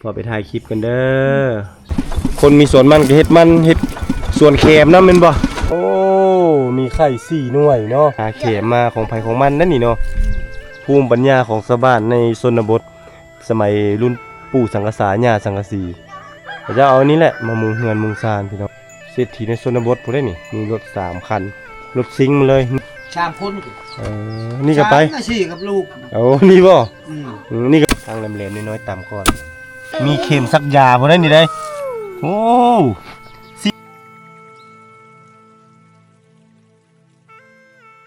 ພໍໄປຖ່າຍຄລິບກັນເດີ. ຄົນມີສວນມັນກໍເຮັດມັນ ເຮັດສວນແຂມນຳແມ່ນບໍ່? ໂອ້ ມີໄຂ່ສີ່ໜ່ວຍເນາະ. ຫາແຂມມາຂອງໃຜຂອງມັນນັ້ນນີ້ເນາະ. ພູມປັນຍາຂອງຊາວບ້ານໃນຊົນນະບົດ ສະໄໝລຸ້ນປູ່ສັງກະສາ ຍ່າສັງກະສີ ເຂົາເຈົ້າເອົານີ້ແຫຼະມາມຸງເຮືອນມຸງຊານພີ່ນ້ອງ. ເສດຖີໃນຊົນນະບົດພຸ້ນເດ້ນີ້ ມີລົດສາມຄັນ ລົດຊິງມາເລີຍ ສາມຄົນ. ເອີ ນີ້ກໍໄປ ສາມນະ ສີ່ກັບລູກ. ໂອ້ ນີ້ບໍ່? ອືມ ອືມ ນີ້ກໍທາງແຫຼມໆນ້ອຍໆຕ່ຳກ່ອນ. ມີເຂັມສັກຢາພຸ້ນເດ້ນີ້ເດ້. ໂອ້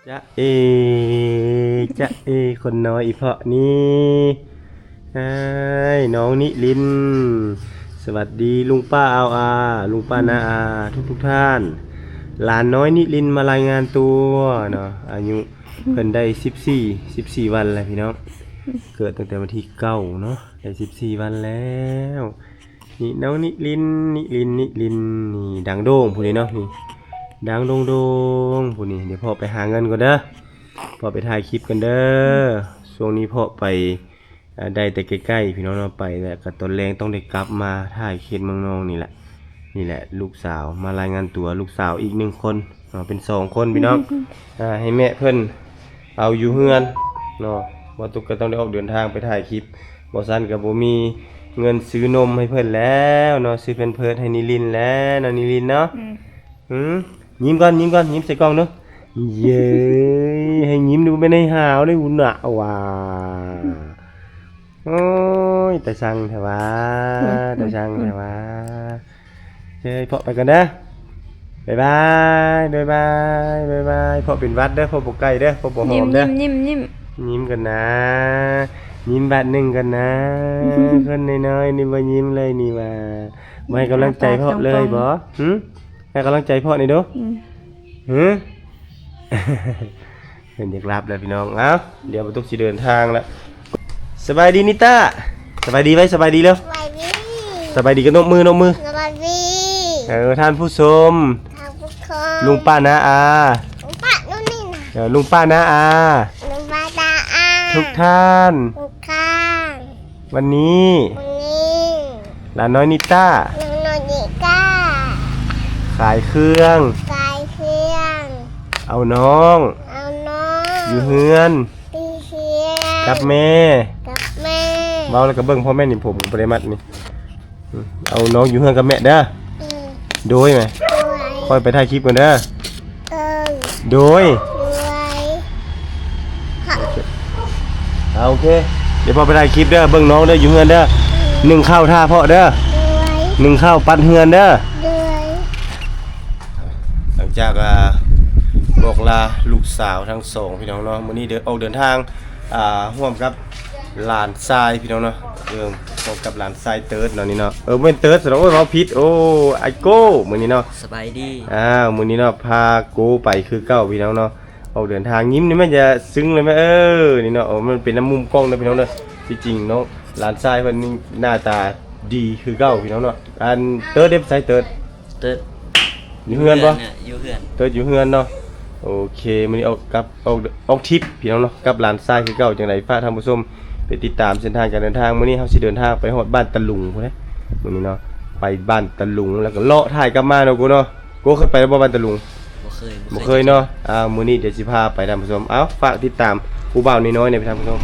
ຈະເອ ຈະເອ ຄົນນ້ອຍອີເພາະນີ້ ອ້າຍ ນ້ອງນິລິນ ສະຫວັດດີລຸງປ້າອາວອາ ລຸງປ້ານ້າອາ ທຸກໆທ່ານ. ຫຼານນ້ອຍນິລິນມາລາຍງານຕົວເນາະ. ອາຍຸເພິ່ນໄດ້ສິບສີ່ ສິບສີ່ວັນແລ້ວພີ່ນ້ອງ. ເກີດຕັ້ງແຕ່ວັນທີເກົ້າເນາະ ໄດ້ສິບສີ່ວັນແລ້ວ. ນີ້ນ້ອງນິລິນ ນິລິນ ນິລິນ ນີ້ດັງໂດ່ງຜູ້ນີ້ເນາະ ນີ້ດັງໂດ່ງໆຜູ້ນີ້. ດຽວພໍ່ໄປຫາເງິນກ່ອນເດີ ພໍ່ໄປຖ່າຍຄລິບກັນເດີ. ຊ່ວງນີ້ພໍ່ໄປ ເອີ ໄດ້ແຕ່ໃກ້ໆພີ່ນ້ອງເນາະ ໄປແລ້ວກໍຕອນແລງຕ້ອງໄດ້ກັບມາຖ່າຍເຂດເມືອງນອງນີ້ແຫຼະ. ນີ້ແຫຼະລູກສາວມາລາຍງານຕົວ ລູກສາວອີກໜຶ່ງຄົນ ເນາະ ເປັນສອງຄົນພີ່ນ້ອງ. ອ່າ ໃຫ້ແມ່ເພິ່ນເອົາຢູ່ເຮືອນເນາະ ບໍ່ຕຸກກໍຕ້ອງໄດ້ອອກເດີນທາງໄປຖ່າຍຄລິບ ບໍ່ຊັ້ນກໍບໍ່ມີເງິນຊື້ນົມໃຫ້ເພິ່ນແລ້ວເນາະ ຊື້ແພມເພີດໃຫ້ນິລິນແລ້ວເນາະ ນິລິນເນາະ. ອືມ ຫືມ ຍິ້ມກ່ອນ ຍິ້ມກ່ອນ ຍິ້ມໃສ່ກ້ອງເນາະ. ເຢ້ຍ ໃຫ້ຍິ້ມດູ ບໍ່ແມ່ນໃຫ້ຫ້າວເດ້ ອຸນນະ ອາ ວ້າ ໂອ້ຍ ຕາຊັງແທ້ຫວາ ຕາຊັງແທ້ຫວາ. ເຮີ້ຍ ພໍ່ໄປກ່ອນເດີ ບາຍບາຍ ບາຍບາຍ ບາຍບາຍ. ພໍ່ເປັນຫວັດເດີ ພໍ່ບໍ່ໃກ້ເດີ ພໍ່ບໍ່ຫອມເດີ. ຍິ້ມ ຍິ້ມ ຍິ້ມ ຍິ້ມກ່ອນນະ ຍິ້ມບາດໜຶ່ງກ່ອນນະ. ຄົນນ້ອຍໆນີ້ບໍ່ຍິ້ມເລີຍນີ້ຫວ່າ ບໍ່ໃຫ້ກຳລັງໃຈພໍ່ເລີຍບໍ? ຫື ໃຫ້ກຳລັງໃຈພໍ່ແດ່ດູ. ອືມ ຫື ເພິ່ນຢາກຫຼັບແລ້ວພີ່ນ້ອງ. ເອົ້າ ດຽວບໍ່ຕຸກຊິເດີນທາງແລ້ວ. ສະບາຍດີນິຕາ ສະບາຍດີໄວ້ ສະບາຍດີເລັວ. ສະບາຍດີ ສະບາຍດີກໍນົບມື ນົບມື. ສະບາຍດີ ເອີ ທ່ານຜູ້ຊົມ ທ່ານຜູ້ຊົມ ລຸງປ້ານ້າອາ ລຸງປ້າ ລຸງນີ້ນະ ເອີ ລຸງປ້ານ້າອາ ລຸງປ້ານ້າອາ ທຸກທ່ານ ທຸກທ່ານ. ວັນນີ້ ວັນນີ້ ຫຼານນ້ອຍນິຕາ ຫຼານນ້ອຍນິຕາ ຂາຍເຄື່ອງ ຂາຍເຄື່ອງ ເອົານ້ອງ ເອົານ້ອງ ຢູ່ເຮືອນ ຢູ່ເຮືອນ ກັບແມ່ ກັບແມ່. ເວົ້າແລ້ວກໍເບິ່ງພໍ່ແມ່ນີ້ ຜົມບໍ່ໄດ້ມັດນີ້. ອືມ ເອົານ້ອງຢູ່ເຮືອນກັບແມ່ເດີ. ອືມ ໂດຍແມ່ ໂດຍ ຂ້ອຍໄປຖ່າຍຄລິບກ່ອນເດີ. ເອີ ໂດຍ ໂດຍ ເອົາ ໂອເຄ ດຽວພໍ່ໄປຖ່າຍຄລິບເດີ ເບິ່ງນ້ອງເດີ ຢູ່ເຮືອນເດີ. ອືມ ໜຶ້ງເຂົ້າຖ້າພໍ່ເດີ. ໂດຍ ໜຶ້ງເຂົ້າປັດເຮືອນເດີ. ໂດຍ ຫຼັງຈາກ ອ່າ ບອກລາລູກສາວທັງສອງພີ່ນ້ອງເນາະ ມື້ນີ້ເດີ ອອກເດີນທາງ ອ່າ ຮ່ວມກັບຫຼານຊາຍພີ່ນ້ອງເນາະ ເອີ ຮ່ວມກັບຫຼານຊາຍເຕີດເນາະນີ້ເນາະ. ເອີ ບໍ່ແມ່ນເຕີດຊັ້ນດອກ ໂອ້ຍ ເວົ້າຜິດ ໂອ້ ໄອໂກ້ ມື້ນີ້ເນາະ. ສະບາຍດີ ອ້າວ ມື້ນີ້ເນາະ ພາໂກ້ໄປຄືເກົ່າພີ່ນ້ອງເນາະ. ອອກເດີນທາງ ຍິ້ມນີ້ແມ່ນຈະຊຶ້ງເລີຍແມ່ ເອີ ນີ້ເນາະ ໂອ້ ມັນເປັນນຳມຸມກ້ອງເດີພີ່ນ້ອງເດີ. ທີ່ຈິງເນາະ ຫຼານຊາຍເພິ່ນນີ້ໜ້າຕາດີຄືເກົ່າພີ່ນ້ອງເນາະ. ອັນເຕີດເດ້ ໃສເຕີດ? ເຕີດ ຢູ່ເຮືອນບໍ່? ຢູ່ເຮືອນ ຢູ່ເຮືອນ ເຕີດຢູ່ເຮືອນເນາະ. ໂອເຄ ມື້ນີ້ອອກກັບ ອອກ ອອກທຣິບພີ່ນ້ອງເນາະ ກັບຫຼານຊາຍຄືເກົ່າ. ຈັ່ງໃດຝາກທ່ານຜູ້ຊົມໄປຕິດຕາມເສັ້ນທາງການເດີນທາງ. ມື້ນີ້ເຮົາຊິເດີນທາງໄປຮອດບ້ານຕະຫຼຸງພຸ້ນເດ້ ມື້ນີ້ເນາະ ໄປບ້ານຕະຫຼຸງ ແລ້ວກໍເລາະຖ່າຍກັບມາເນາະ ໂກ້ເນາະ. ໂກ້ເຄີຍໄປແລ້ວບໍ່ບ້ານຕະຫຼຸງ? ບໍ່ເຄີຍ ບໍ່ເຄີຍເນາະ. ອ່າ ມື້ນີ້ດຽວຊິພາໄປທ່ານຜູ້ຊົມ. ເອົ້າ ຝາກຕິດຕາມຜູ້ບ່າວນ້ອຍໆແດ່ພີ່ທ່ານຜູ້ຊົມ.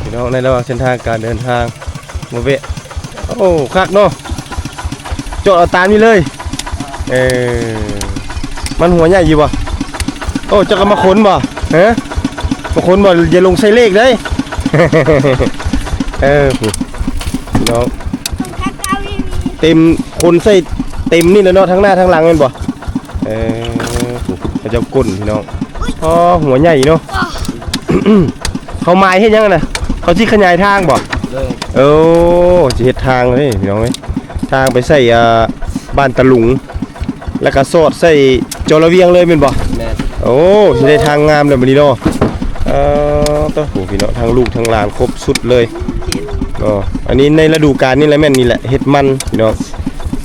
ພີ່ນ້ອງ ໃນລະຫວ່າງເສັ້ນທາງການເດີນທາງ ມາແວະ ໂອ້ ຄັກເນາະ ເຈາະເອົາຕາມນີ້ເລີຍ. ເອີ ມັນຫົວໃຫຍ່ຢູ່ບໍ່? ໂອ້ ເຈົ້າກໍມາຂົນບໍ່? ຮະ ມາຂົນບໍ່? ຢ່າຫຼົງໃສ່ເລກເດ້. ເອີ ພີ່ນ້ອງ ເຕັມ ຂົນໃສ່ເຕັມນີ້ແຫຼະເນາະ ທັງໜ້າທັງຫຼັງແມ່ນບໍ່? ເອີ ເຂົາເຈົ້າກົ້ນພີ່ນ້ອງ. ອໍ ຫົວໃຫຍ່ເນາະ. ເຂົາໝາຍເຮັດຫຍັງຫັ້ນນະ? ເຂົາຊິຂະຫຍາຍທາງບໍ່? ໂດຍ ໂອ້ ຊິເຮັດທາງເດ້ພີ່ນ້ອງເອີຍ ທາງໄປໃສ່ ອ່າ ບ້ານຕະຫຼຸງ ແລ້ວກໍສອດໃສ່ ຈອລະວຽງເລີຍແມ່ນບໍ່? ແມ່ນ. ໂອ້ ຊິໄດ້ທາງງາມແລ້ວບັດນີ້ເນາະ. ເອີ ໂອ້ ພີ່ນ້ອງ ທັງລູກທັງຫຼານຄົບຊຸດເລີຍເນາະ. ອັນນີ້ໃນລະດູການນີ້ແຫຼະ ແມ່ນນີ້ແຫຼະ ເຮັດມັນພີ່ນ້ອງ.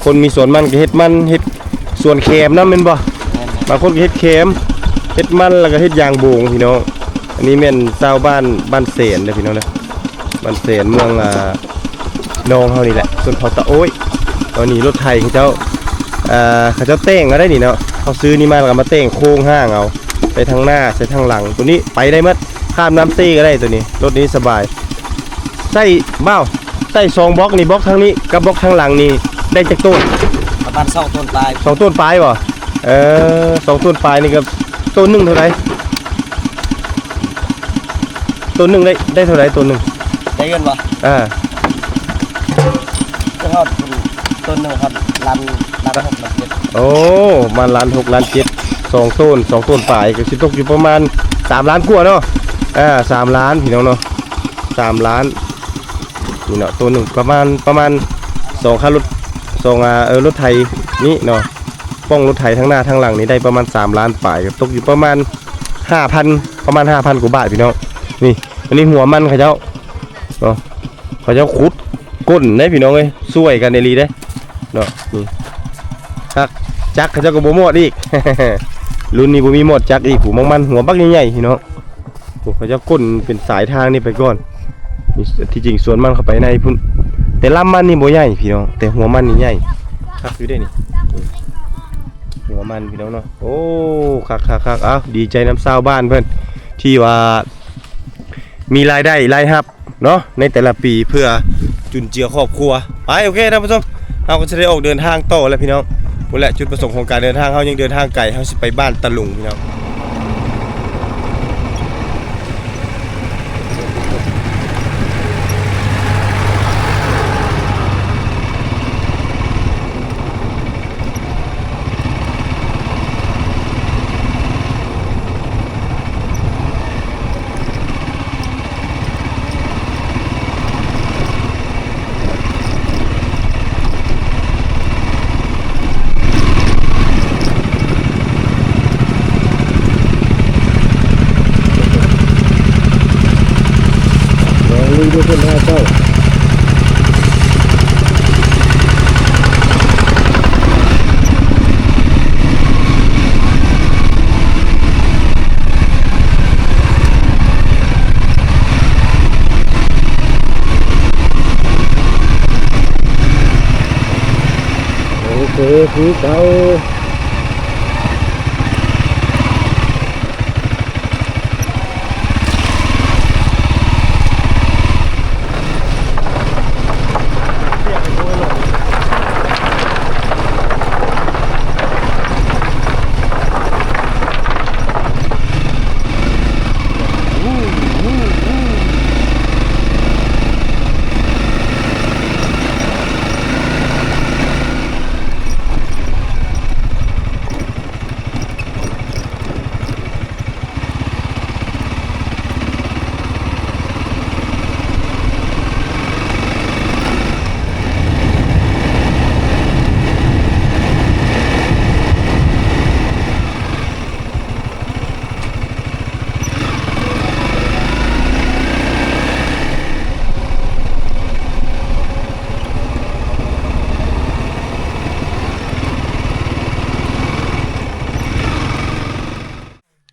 ຄົນມີສວນມັນກໍເຮັດມັນ ເຮັດສວນແຂມນຳແມ່ນບໍ່? ແມ່ນ. ບາງຄົນກໍເຮັດແຂມ ເຮັດມັນ ແລ້ວກໍເຮັດຢາງໂບງພີ່ນ້ອງ. ອັນນີ້ແມ່ນຊາວບ້ານ ບ້ານແສນເດີພີ່ນ້ອງເດີ. ບ້ານແສນ ເມືອງ ອ່າ ໜອງເຮົານີ້ແຫຼະ ຊົນເຜົ່າຕາໂອ້ຍ. ຕອນນີ້ລົດໄຖເຂົາເຈົ້າ ເອີ ເຂົາເຈົ້າແຕ່ງເອົາໄດ໋ນີ້ເນາະ. ເຂົາຊື້ນີ້ມາແລ້ວກໍມາແຕ່ງໂຄງຮ່າງເອົາ ໃສ່ທາງໜ້າ ໃສ່ທາງຫຼັງ. ໂຕນີ້ໄປໄດ້ໝົດ ຂ້າມນ້ຳເຊກໍໄດ້ໂຕນີ້. ລົດນີ້ສະບາຍ. ໃຊ້ ບ່າວ ໃຊ້ສອງບລັອກນີ້ ບລັອກທາງນີ້ກັບບລັອກທາງຫຼັງນີ້ໄດ້ຈັກໂຕນ? ປະມານສອງໂຕນປາຍ. ສອງໂຕນປາຍບໍ່? ເອີ ສອງໂຕນປາຍນີ້ກໍ ໂຕນໜຶ່ງເທົ່າໃດ? ໂຕນໜຶ່ງໄດ້ ໄດ້ເທົ່າໃດໂຕນໜຶ່ງ? ໄດ້ເງິນບໍ່? ອ່າ ໄດ້ຮອດ ໂຕນໜຶ່ງຮອດລ້ານ ລ້ານຫົກລ້ານເຈັດ. ໂອ້ ປະມານລ້ານຫົກລ້ານເຈັດ ສອງໂຕນ ສອງໂຕນປາຍ ກໍຊິຕົກຢູ່ປະມານສາມລ້ານກວ່າເນາະ. ອ່າ ສາມລ້ານພີ່ນ້ອງເນາະ ສາມລ້ານ. ນີ້ເນາະ ໂຕນໜຶ່ງປະມານ ປະມານສອງຄັນລົດ ສອງ ອ່າ ເອີ ລົດໄຖນີ້ເນາະ. ປ້ອງລົດໄຖທັງໜ້າທັງຫຼັງນີ້ໄດ້ປະມານສາມລ້ານປາຍ ກໍຕົກຢູ່ປະມານຫ້າພັນ ປະມານຫ້າພັນກວ່າບາດພີ່ນ້ອງ. ນີ້ ອັນນີ້ຫົວມັນເຂົາເຈົ້າເນາະ ເຂົາເຈົ້າຂຸດກົ້ນເດ້ພີ່ນ້ອງເອີຍ ຊ່ວຍກັນອີ່ຫຼີເດ້ເນາະ. ນີ້ ຈັກ ຈັກເຂົາເຈົ້າກໍບໍ່ມອດອີກ ລຸ້ນນີ້ບໍ່ມີມອດຈັກອີກ. ຜູ້ມັກມັນຫົວບັກໃຫຍ່ໆພີ່ນ້ອງ. ໂອ້ ເຂົາເຈົ້າກົ້ນເປັນສາຍທາງນີ້ໄປກ່ອນ. ທີ່ຈິງສວນມັນເຂົ້າໄປໃນພຸ້ນ ແຕ່ລຳມັນນີ້ບໍ່ໃຫຍ່ພີ່ນ້ອງ ແຕ່ຫົວມັນນີ້ໃຫຍ່. ຄັກຢູ່ເດ້ນີ້ ຫົວມັນພີ່ນ້ອງເນາະ. ໂອ້ ຄັກໆໆ. ເອົ້າ ດີໃຈນຳຊາວບ້ານເພິ່ນ ທີ່ວ່າມີລາຍໄດ້ລາຍຮັບເນາະ ໃນແຕ່ລະປີ ເພື່ອຈຸນເຈືອຄອບຄົວ. ໄປ ໂອເຄທ່ານຜູ້ຊົມ ເຮົາກໍຈະໄດ້ອອກເດີນທາງຕໍ່ແລ້ວພີ່ນ້ອງ. ພຸ້ນແຫຼະ ຈຸດປະສົງຂອງການເດີນທາງເຮົາຍັງເດີນທາງໄກ ເຮົາຊິໄປບ້ານຕະລຸງພີ່ນ້ອງ. ລອງລຸຍເດີເພິ່ນຫາເຈົ້າ. ໂອເຄ ຄືເກົ່າ.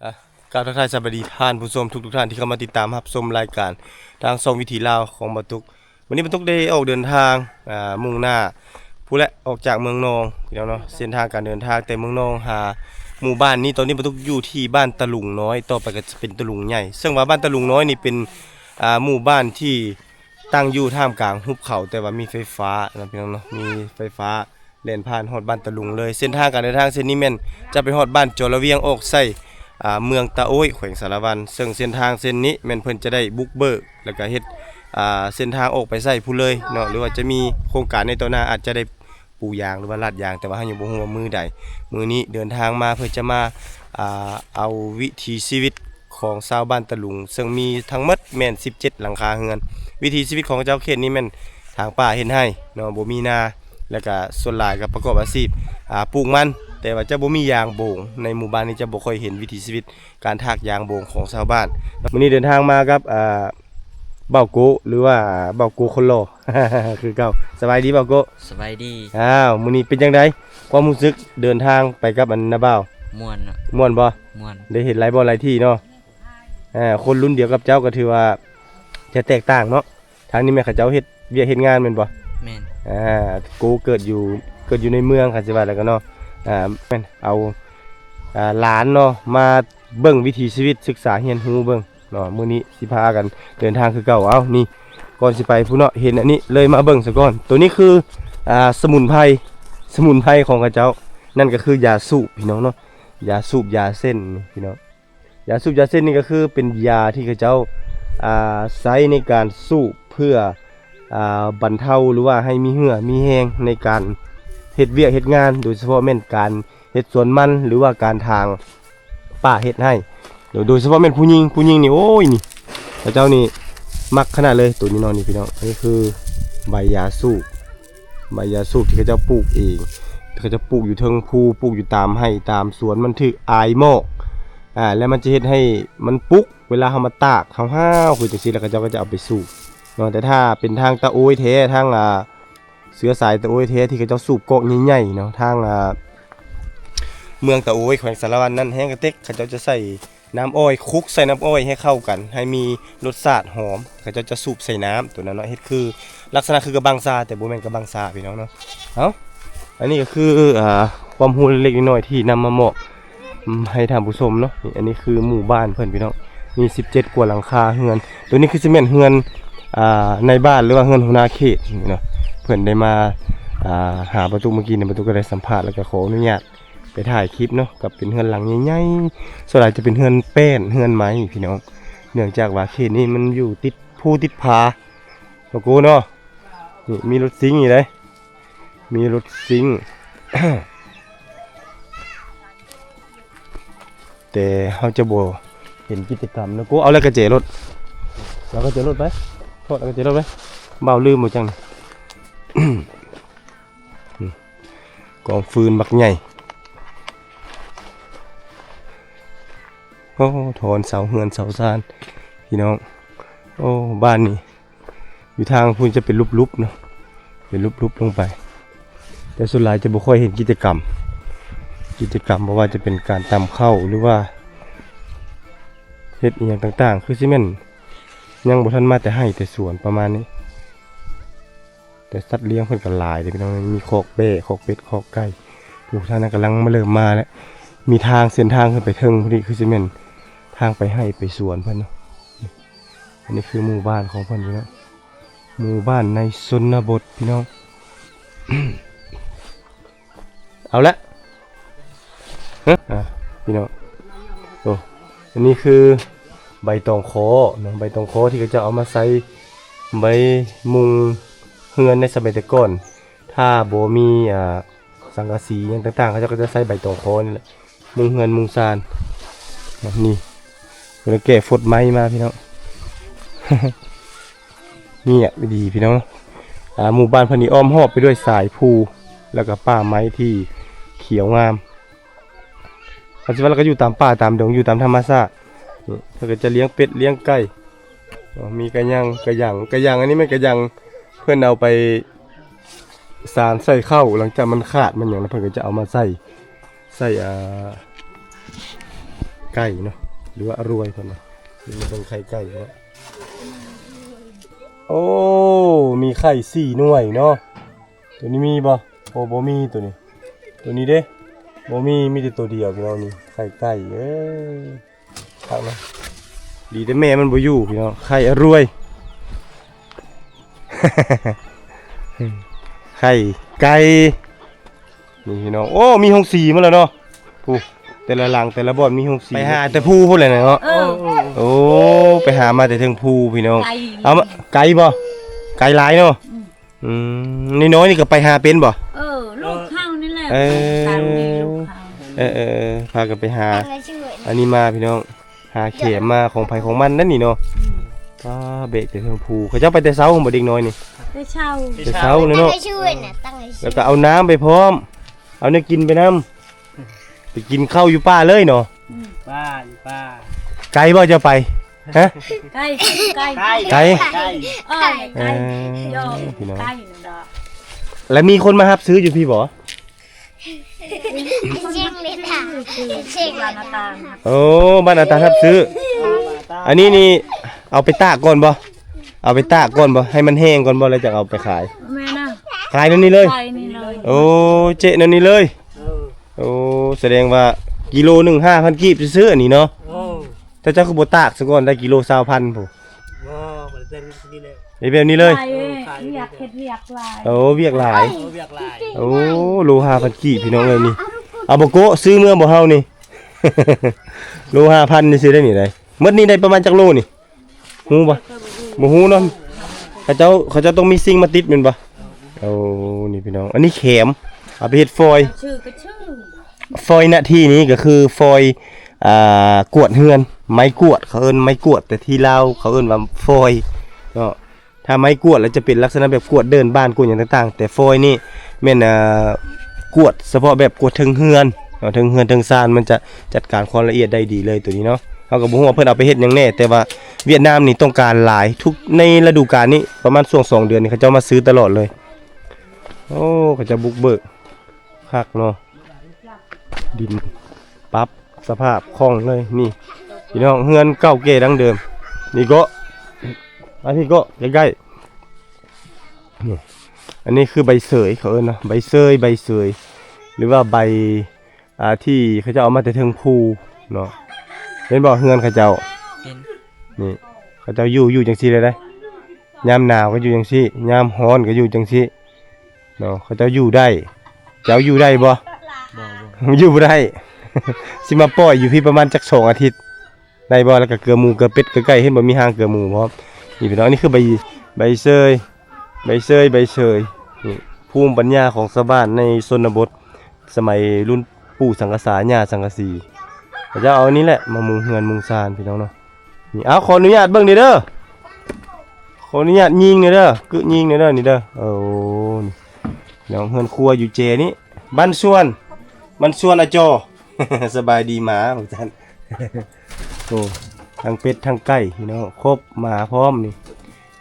ອ່ະ ກາບທັກທາຍສະບາຍດີທ່ານຜູ້ຊົມທຸກໆທ່ານທີ່ເຂົ້າມາຕິດຕາມຮັບຊົມລາຍການທາງຊ່ອງວິຖີລາວຂອງບ່າວຕຸກ. ມື້ນີ້ບ່າວຕຸກໄດ້ອອກເດີນທາງ ອ່າ ມຸ່ງໜ້າພຸ້ນແຫຼະ ອອກຈາກເມືອງນອງພີ່ນ້ອງເນາະ. ເສັ້ນທາງການເດີນທາງແຕ່ເມືອງນອງຫາໝູ່ບ້ານນີ້ ຕອນນີ້ບ່າວຕຸກຢູ່ທີ່ບ້ານຕະລຸງນ້ອຍ ຕໍ່ໄປກໍຈະເປັນຕະລຸງໃຫຍ່ ເຊິ່ງວ່າບ້ານຕະລຸງນ້ອຍນີ້ເປັນ ອ່າ ໝູ່ບ້ານທີ່ ຕັ້ງຢູ່ທ່າມກາງຫຸບເຂົາ ແຕ່ວ່າມີໄຟຟ້າເນາະ ພີ່ນ້ອງເນາະ ມີໄຟຟ້າແລ່ນຜ່ານຮອດບ້ານຕະລຸງເລີຍ. ເສັ້ນທາງການເດີນທາງເສັ້ນນີ້ແມ່ນຈະໄປຮອດບ້ານຈໍລະວຽງ ອອກໃສ່ ອ່າ ເມືອງຕາໂອ້ຍ ແຂວງສາລະວັນ. ເຊິ່ງເສັ້ນທາງເສັ້ນນີ້ແມ່ນເພິ່ນຈະໄດ້ບຸກເບີກ ແລ້ວກະເຮັດ ອ່າ ເສັ້ນທາງອອກໄປໃສ່ພຸ້ນເລີຍເນາະ ຫຼືວ່າຈະມີໂຄງການໃນຕໍ່ໜ້າອາດຈະໄດ້ ປູຢາງ ຫຼືວ່າລາດຢາງ ແຕ່ວ່າເຮົາຍັງບໍ່ຮູ້ວ່າມື້ໃດ. ມື້ນີ້ເດີນທາງມາເພື່ອຈະມາ ອ່າ ເອົາວິຖີຊີວິດຂອງຊາວບ້ານຕະລຸງ ເຊິ່ງມີທັງໝົດແມ່ນສິບເຈັດຫຼັງຄາເຮືອນ. ວິຖີຊີວິດຂອງເຈົ້າເຂດນີ້ແມ່ນຖາງປ່າເຮັດໄຮ່ເນາະ ບໍ່ມີນາ ແລ້ວກະສ່ວນຫຼາຍກໍປະກອບອາຊີບ ອ່າ ປູກມັນ ແຕ່ວ່າຈະບໍ່ມີຢາງໂບງ ໃນໝູ່ບ້ານນີ້ຈະບໍ່ຄ່ອຍເຫັນວິຖີຊີວິດການຖາກຢາງໂບງຂອງຊາວບ້ານ. ມື້ນີ້ເດີນທາງມາກັບ ອ່າ ບ່າວໂກະ ຫຼືວ່າບ່າວໂກະຄົນຫຼໍ່ ຄືເກົ່າ. ສະບາຍດີບ່າວໂກະ. ສະບາຍດີ. ອ້າວ ມື້ນີ້ເປັນຈັ່ງໃດ ຄວາມຮູ້ສຶກເດີນທາງໄປກັບອັນນ້າບ່າວ? ມ່ວນເນາະ. ມ່ວນບໍ່? ມ່ວນ. ໄດ້ເຫັນຫຼາຍບ່ອນຫຼາຍທີ່ເນາະ. ອ່າ ຄົນລຸ້ນດຽວກັບເຈົ້າກໍຖືວ່າຈະແຕກຕ່າງເນາະ. ທາງນີ້ແມ່ນເຂົາເຈົ້າເຮັດວຽກເຮັດງານແມ່ນບໍ່? ແມ່ນ. ອ່າ ໂກເກີດຢູ່ ເກີດຢູ່ໃນເມືອງ ຄັນຊິວ່າແລ້ວກໍເນາະ. ອ່າ ແມ່ນເອົາ ອ່າ ຫຼານເນາະ ມາເບິ່ງວິຖີຊີວິດ ສຶກສາຮຽນຮູ້ເບິ່ງເນາະ. ມື້ນີ້ຊິພາກັນເດີນທາງຄືເກົ່າ. ເອົ້າ ນີ້ ກ່ອນຊິໄປພຸ້ນເນາະ ເຫັນອັນນີ້ເລີຍມາເບິ່ງສາກ່ອນ. ໂຕນີ້ຄື ອ່າ ສະໝຸນໄພ ສະໝຸນໄພຂອງເຂົາເຈົ້າ ນັ້ນກໍຄືຢາສູບ ພີ່ນ້ອງເນາະ. ຢາສູບຢາເສັ້ນນີ້ ພີ່ນ້ອງ. ຢາສູບຢາເສັ້ນນີ້ກໍຄືເປັນຢາທີ່ເຂົາເຈົ້າ ອ່າ ໃຊ້ໃນການສູບເພື່ອ ອ່າ ບັນເທົາ ຫຼືວ່າໃຫ້ມີເຫື່ອມີແຮງໃນການເຮັດວຽກເຮັດງານ ໂດຍສະເພາະແມ່ນການເຮັດສວນມັນ ຫຼືວ່າການຖາງປ່າເຮັດໄຮ່ ໂດຍ ໂດຍສະເພາະແມ່ນຜູ້ຍິງ. ຜູ້ຍິງນີ້ ໂອ້ຍ ນີ້ ເຂົາເຈົ້ານີ້ມັກຂະໜາດເລີຍ ໂຕນີ້ເນາະ ນີ້ພີ່ນ້ອງ. ອັນນີ້ຄືໃບຢາສູບ ໃບຢາສູບທີ່ເຂົາເຈົ້າປູກເອງ ເຂົາເຈົ້າປູກຢູ່ເທິງພູ ປູກຢູ່ຕາມໄຮ່ຕາມສວນ ມັນຖືກອາຍໝອກ ອ່າ ແລ້ວມັນຈະເຮັດໃຫ້ມັນປຸກ ເວລາເຮົາມາຕາກ ຫ້າວໆ ຄືຈັ່ງຊີ້ ແລ້ວເຂົາເຈົ້າກໍຈະເອົາໄປສູບເນາະ. ແຕ່ຖ້າເປັນທາງຕາໂອ້ຍແທ້ ທາງ ອ່າ ເຊື້ອສາຍຕາໂອ້ຍແທ້ ທີ່ເຂົາເຈົ້າສູບກອກໃຫຍ່ໆເນາະ ທາງ ອ່າ ເມືອງຕາໂອ້ຍ ແຂວງສາລະວັນນັ້ນ ແຮງກະເຕັກ ເຂົາເຈົ້າຈະໃສ່ ນ້ຳອ້ອຍ ຄຸກໃສ່ນ້ຳອ້ອຍໃຫ້ເຂົ້າກັນ ໃຫ້ມີລົດຊາດຫອມ ເຂົາເຈົ້າຈະສູບໃສ່ນ້ຳໂຕນັ້ນເນາະ ເຮັດຄືລັກສະນະຄືກະບັງຊາ ແຕ່ບໍ່ແມ່ນກະບັງຊາພີ່ນ້ອງເນາະ. ເອົ້າ ອັນນີ້ກໍຄື ອ່າ ຄວາມຮູ້ເລັກໆນ້ອຍໆທີ່ນຳມາມອບ ອືມ ໃຫ້ທ່ານຜູ້ຊົມເນາະ. ນີ້ ອັນນີ້ຄືໝູ່ບ້ານເພິ່ນພີ່ນ້ອງ ມີສິບເຈັດກວ່າຫຼັງຄາເຮືອນ. ໂຕນີ້ຄືຊິແມ່ນເຮືອນ ອ່າ ນາຍບ້ານ ຫຼືວ່າເຮືອນຫົວໜ້າເຂດນີ້ເນາະ. ເພິ່ນໄດ້ມາ ອ່າ ຫາປາຕຸກເມື່ອກີ້ນີ້ ປາຕຸກກໍໄດ້ສຳພາດ ແລ້ວກໍຂໍອະນຸຍາດ ໄປຖ່າຍຄລິບເນາະ ກໍເປັນເຮືອນຫຼັງໃຫຍ່ໆ ສ່ວນຫຼາຍຈະເປັນເຮືອນແປ້ນ ເຮືອນໄມ້ພີ່ນ້ອງ ເນື່ອງຈາກວ່າເຂດນີ້ມັນຢູ່ຕິດພູຕິດຜາ ປາໂກເນາະ. ນີ້ມີລົດຊິງນີ້ເດ້ ມີລົດຊິງ ແຕ່ເຮົາຈະບໍ່ເຫັນກິດຈະກຳເນາະ. ໂກ ເອົາແລ້ວກະແຈລົດ ເອົາກະແຈລົດໄປ ຖອດເອົາກະແຈລົດໄປ ບ່າວລືມບໍ່ຈັງ. ອືມ ກອງຟືນບັກໃຫຍ່ ໂອ້ ຖອນເສົາເຮືອນເສົາຊານພີ່ນ້ອງ. ໂອ້ ບ້ານນີ້ຢູ່ທາງພຸ້ນຈະເປັນຫຼຸບໆເນາະ ເປັນຫຼຸບໆລົງໄປ ແຕ່ສ່ວນຫຼາຍຈະບໍ່ຄ່ອຍເຫັນກິດຈະກຳ ກິດຈະກຳ ບໍ່ວ່າຈະເປັນການຕຳເຂົ້າ ຫຼືວ່າເຮັດອີ່ຫຍັງຕ່າງໆ ຄືຊິແມ່ນຍັງບໍ່ທັນມາແຕ່ໄຮ່ແຕ່ສວນປະມານນີ້. ແຕ່ສັດລ້ຽງເພິ່ນກໍຫຼາຍເດ້ພີ່ນ້ອງ ມີຄອກແບ້ ຄອກເປັດ ຄອກໄກ່. ໂອ້ ທາງນັ້ນກຳລັງມາເລີ່ມມາແລ້ວ ມີທາງ ເສັ້ນທາງຂຶ້ນໄປເທິງພຸ້ນນີ້ ຄືຊິແມ່ນທາງໄປໄຮ່ໄປສວນເພິ່ນເນາະ. ອັນນີ້ຄືໝູ່ບ້ານຂອງເພິ່ນພີ່ນ້ອງ ໝູ່ບ້ານໃນຊົນນະບົດພີ່ນ້ອງ. ເອົາລະ ຮະ ອ່າ ພີ່ນ້ອງ ໂອ້ ອັນນີ້ຄືໃບຕອງຄໍເນາະ ໃບຕອງຄໍທີ່ເຂົາເຈົ້າເອົາມາໃສ່ໃບມຸງເຮືອນໃນສະໄໝແຕ່ກ່ອນ ຖ້າບໍ່ມີ ອ່າ ສັງກະສີຫຍັງຕ່າງໆ ເຂົາເຈົ້າກໍຈະໃສ່ໃບຕອງຄໍນີ້ແຫຼະ ມຸງເຮືອນມຸງຊານ. ນີ້ ເພິ່ນແກ່ຟົດໄມ້ມາພີ່ນ້ອງ ງຽບອີ່ຫຼີພີ່ນ້ອງ. ອ່າ ໝູ່ບ້ານເພິ່ນນີ້ອ້ອມຮອບໄປດ້ວຍສາຍພູ ແລ້ວກໍປ່າໄມ້ທີ່ຂຽວງາມ ຄັນຊິວ່າແລ້ວກໍຢູ່ຕາມປ່າຕາມດົງ ຢູ່ຕາມທຳມະຊາດ. ນີ້ ເພິ່ນກໍຈະລ້ຽງເປັດລ້ຽງໄກ່ ເນາະ ມີກະຍັງ ກະຍັງ ກະຍັງ ອັນນີ້ແມ່ນກະຍັງ ເພິ່ນເອົາໄປສານໃສ່ເຂົ້າ ຫຼັງຈາກມັນຂາດມັນຫຍັງແລ້ວ ເພິ່ນກໍຈະເອົາມາໃສ່ ໃສ່ ອ່າ ໄກ່ເນາະ ຫຼືວ່າອະລວຍເພິ່ນວ່າ. ມາເບິ່ງໄຂ່ໄກ່ເນາະ ໂອ້ ມີໄຂ່ສີ່ໜ່ວຍເນາະ. ໂຕນີ້ມີບໍ່? ໂອ້ ບໍ່ມີໂຕນີ້. ໂຕນີ້ເດ້? ບໍ່ມີ ມີແຕ່ໂຕດຽວພີ່ນ້ອງນີ້ ໄຂ່ໄກ່. ເອີ ຄັກນະ ດີແຕ່ແມ່ມັນບໍ່ຢູ່ພີ່ນ້ອງ. ໄຂ່ອະລວຍ ໄຂ່ໄກ່ ນີ້ພີ່ນ້ອງ. ໂອ້ ມີໂຮງສີມາແລ້ວເນາະ. ຜູ້ ແຕ່ລະຫຼັງແຕ່ລະບ່ອນມີໂຮງສີ ໄປຫາແຕ່ພູພຸ້ນແຫຼະເນາະ. ເອີ ໂອ້ ໄປຫາມາແຕ່ເທິງພູພີ່ນ້ອງ. ໄກ ເອົາມາ ໄກບໍ່? ໄກຫຼາຍເນາະ. ອືມ ອືມ ນ້ອຍໆນີ້ກໍໄປຫາເປັນບໍ່? ເອີ ລູກເຮົານີ້ແຫຼະ. ເອີ ໄປຕາມນີ້ລູກເຮົາ. ເອີໆໆ ພາກັນໄປຫາ ອັນນີ້ມາພີ່ນ້ອງ ຫາແຂມມາ ຂອງໃຜຂອງມັນນັ້ນນີ້ເນາະ. ອືມ ປ້າ ແບກແຕ່ເທິງພູ. ເຂົາເຈົ້າໄປແຕ່ເຊົ້າບໍ່ ເດັກນ້ອຍນີ້? ແຕ່ເຊົ້າ ແຕ່ເຊົ້າເລີຍເນາະ. ແລ້ວກໍເອົານ້ຳໄປພ້ອມ ເອົາແນວກິນໄປນຳ. ໄປກິນເຂົ້າຢູ່ປ່າເລີຍເນາະ. ອືມ ປ່າ ຢູ່ປ່າ. ໄກບໍ່ເຈົ້າໄປ? ຮະ? ໄກ ໄກ ໄກ ໄກ ເອີ ໄກ ເອີ ໂຍ ພີ່ນ້ອງ ໄກນັ້ນດອກ. ແລ້ວມີຄົນມາຮັບຊື້ຢູ່ພີ້ບໍ່? ເຊງເລດາ ເຊງ ບ້ານອາຕາງ. ໂອ້ ບ້ານອາຕາງຮັບຊື້. ອັນນີ້ນີ້ເອົາໄປຕາກກ່ອນບໍ່? ເອົາໄປຕາກກ່ອນບໍ່? ໃຫ້ມັນແຫ້ງກ່ອນບໍ່? ແລ້ວຈັ່ງເອົາໄປຂາຍ. ແມ່ນນະ ຂາຍແນວນີ້ເລີຍ. ຂາຍນີ້ເລີຍ. ໂອ້ ເຈະແນວນີ້ເລີຍ. ເອີ ໂອ້ ສະແດງວ່າກິໂລໜຶ່ງຫ້າພັນກີບຊື່ໆ ອັນນີ້ເນາະ. ໂອ້ ແຕ່ເຈົ້າຄືບໍ່ຕາກຊະກ່ອນ ໄດ້ກິໂລຊາວພັນພຸ້ນ. ບໍ່ ບໍ່ໄດ້ແຕ່ງນີ້ແຫຼະ ເຮັດແບບນີ້ເລີຍ. ເອີ ຂາຍ ວຽກ ເຮັດວຽກຫຼາຍ. ໂອ້ ວຽກຫຼາຍ. ເອີ ວຽກຫຼາຍ. ໂອ້ ໂລຫ້າພັນກີບ ພີ່ນ້ອງເອີຍນີ້. ເອົາບໍ່ໂກະ ຊື້ເມືອບໍ່ເຮົານີ້? ໂລຫ້າພັນນີ້ຊື້ໄດ້ນີ້ໄດ໋. ໝົດນີ້ໄດ້ປະມານຈັກໂລນີ້? ຮູ້ບໍ່? ບໍ່ຮູ້ເນາະ. ເຂົາເຈົ້າ ເຂົາເຈົ້າຕ້ອງມີສິ່ງມາຕິດແມ່ນບໍ່? ໂອ້ ນີ້ພີ່ນ້ອງ ອັນນີ້ແຂມ ເອົາໄປເຮັດຟອຍ. ຟອຍນະທີ່ນີ້ກໍຄືຟອຍ ອ່າ ກວດເຮືອນ ໄມ້ກວດ ເຂົາເອີ້ນໄມ້ກວດ ແຕ່ທີ່ລາວເຂົາເອີ້ນວ່າຟອຍເນາະ. ຖ້າໄມ້ກວດແລ້ວຈະເປັນລັກສະນະແບບກວດເດີ່ນບ້ານ ກວດຫຍັງຕ່າງໆ ແຕ່ຟອຍນີ້ແມ່ນ ອ່າ ກວດສະເພາະແບບກວດເທິງເຮືອນເນາະ ເທິງເຮືອນເທິງຊານ ມັນຈະຈັດການຄວາມລະອຽດໄດ້ດີເລີຍໂຕນີ້ເນາະ. ເຮົາກໍບໍ່ຮູ້ວ່າເພິ່ນເອົາໄປເຮັດຫຍັງແດ່ ແຕ່ວ່າຫວຽດນາມນີ້ຕ້ອງການຫຼາຍ ທຸກໃນລະດູການນີ້ ປະມານຊ່ວງສອງເດືອນນີ້ ເຂົາເຈົ້າມາຊື້ຕະຫຼອດເລີຍ. ໂອ້ ເຂົາເຈົ້າບຸກເບີກຄັກເນາະ ດິນປັບສະພາບຄ່ອງເລີຍ. ນີ້ພີ່ນ້ອງ ເຮືອນເກົ່າແກ່ດັ້ງເດີມ. ນີ້ເກາະ ມາພີ່ເກາະ ໃກ້ໆ ນີ້ ອັນນີ້ຄືໃບເສີຍ ເຂົາເອີ້ນເນາະ ໃບເສີຍ ໃບເສີຍ ຫຼືວ່າໃບ ອ່າ ທີ່ເຂົາເຈົ້າເອົາມາແຕ່ເທິງພູເນາະ. ເຫັນບໍ່ເຮືອນເຂົາເຈົ້າ? ເຫັນ. ນີ້ເຂົາເຈົ້າຢູ່ ຢູ່ຈັ່ງຊີ້ເລີຍເດ້. ຍາມໜາວກໍຢູ່ຈັ່ງຊີ້ ຍາມຮ້ອນກໍຢູ່ຈັ່ງຊີ້ເນາະ. ເຂົາເຈົ້າຢູ່ໄດ້. ເຈົ້າຢູ່ໄດ້ບໍ່? ບໍ່ ບໍ່ ຢູ່ບໍ່ໄດ້. ຊິມາປ່ອຍຢູ່ພີ້ປະມານຈັກສອງອາທິດ ໄດ້ບໍ່? ແລ້ວກໍເກືອໝູເກືອເປັດເກືອໄກ່ ເຫັນບໍ່ ມີຫ້າງເກືອໝູພ້ອມ. ນີ້ພີ່ນ້ອງ ອັນນີ້ຄືໃບ ໃບເຊີຍ ໃບເຊີຍ ໃບເຊີຍ. ນີ້ ພູມປັນຍາຂອງຊາວບ້ານໃນຊົນນະບົດ ສະໄໝລຸ້ນປູ່ສັງກະສາ ຍ່າສັງກະສີ ເຂົາເຈົ້າເອົານີ້ແຫຼະມາມຸງເຮືອນມຸງຊານ ພີ່ນ້ອງເນາະ. ນີ້ ເອົາ ຂໍອະນຸຍາດເບິ່ງແດ່ເດີ ຂໍອະນຸຍາດຍິງແດ່ເດີ ກຶຍິງແດ່ເດີ ນີ້ເດີ. ໂອ້ ນີ້ ພີ່ນ້ອງ ເຮືອນຄົວຢູ່ເຈນີ້ ບ້ານສວນ ບ້ານສວນອາຈໍ. ສະບາຍດີໝາ ວ່າຊັ້ນ. ໂອ້ ທັງເປັດທັງໄກ່ພີ່ນ້ອງ ຄົບໝາພ້ອມນີ້.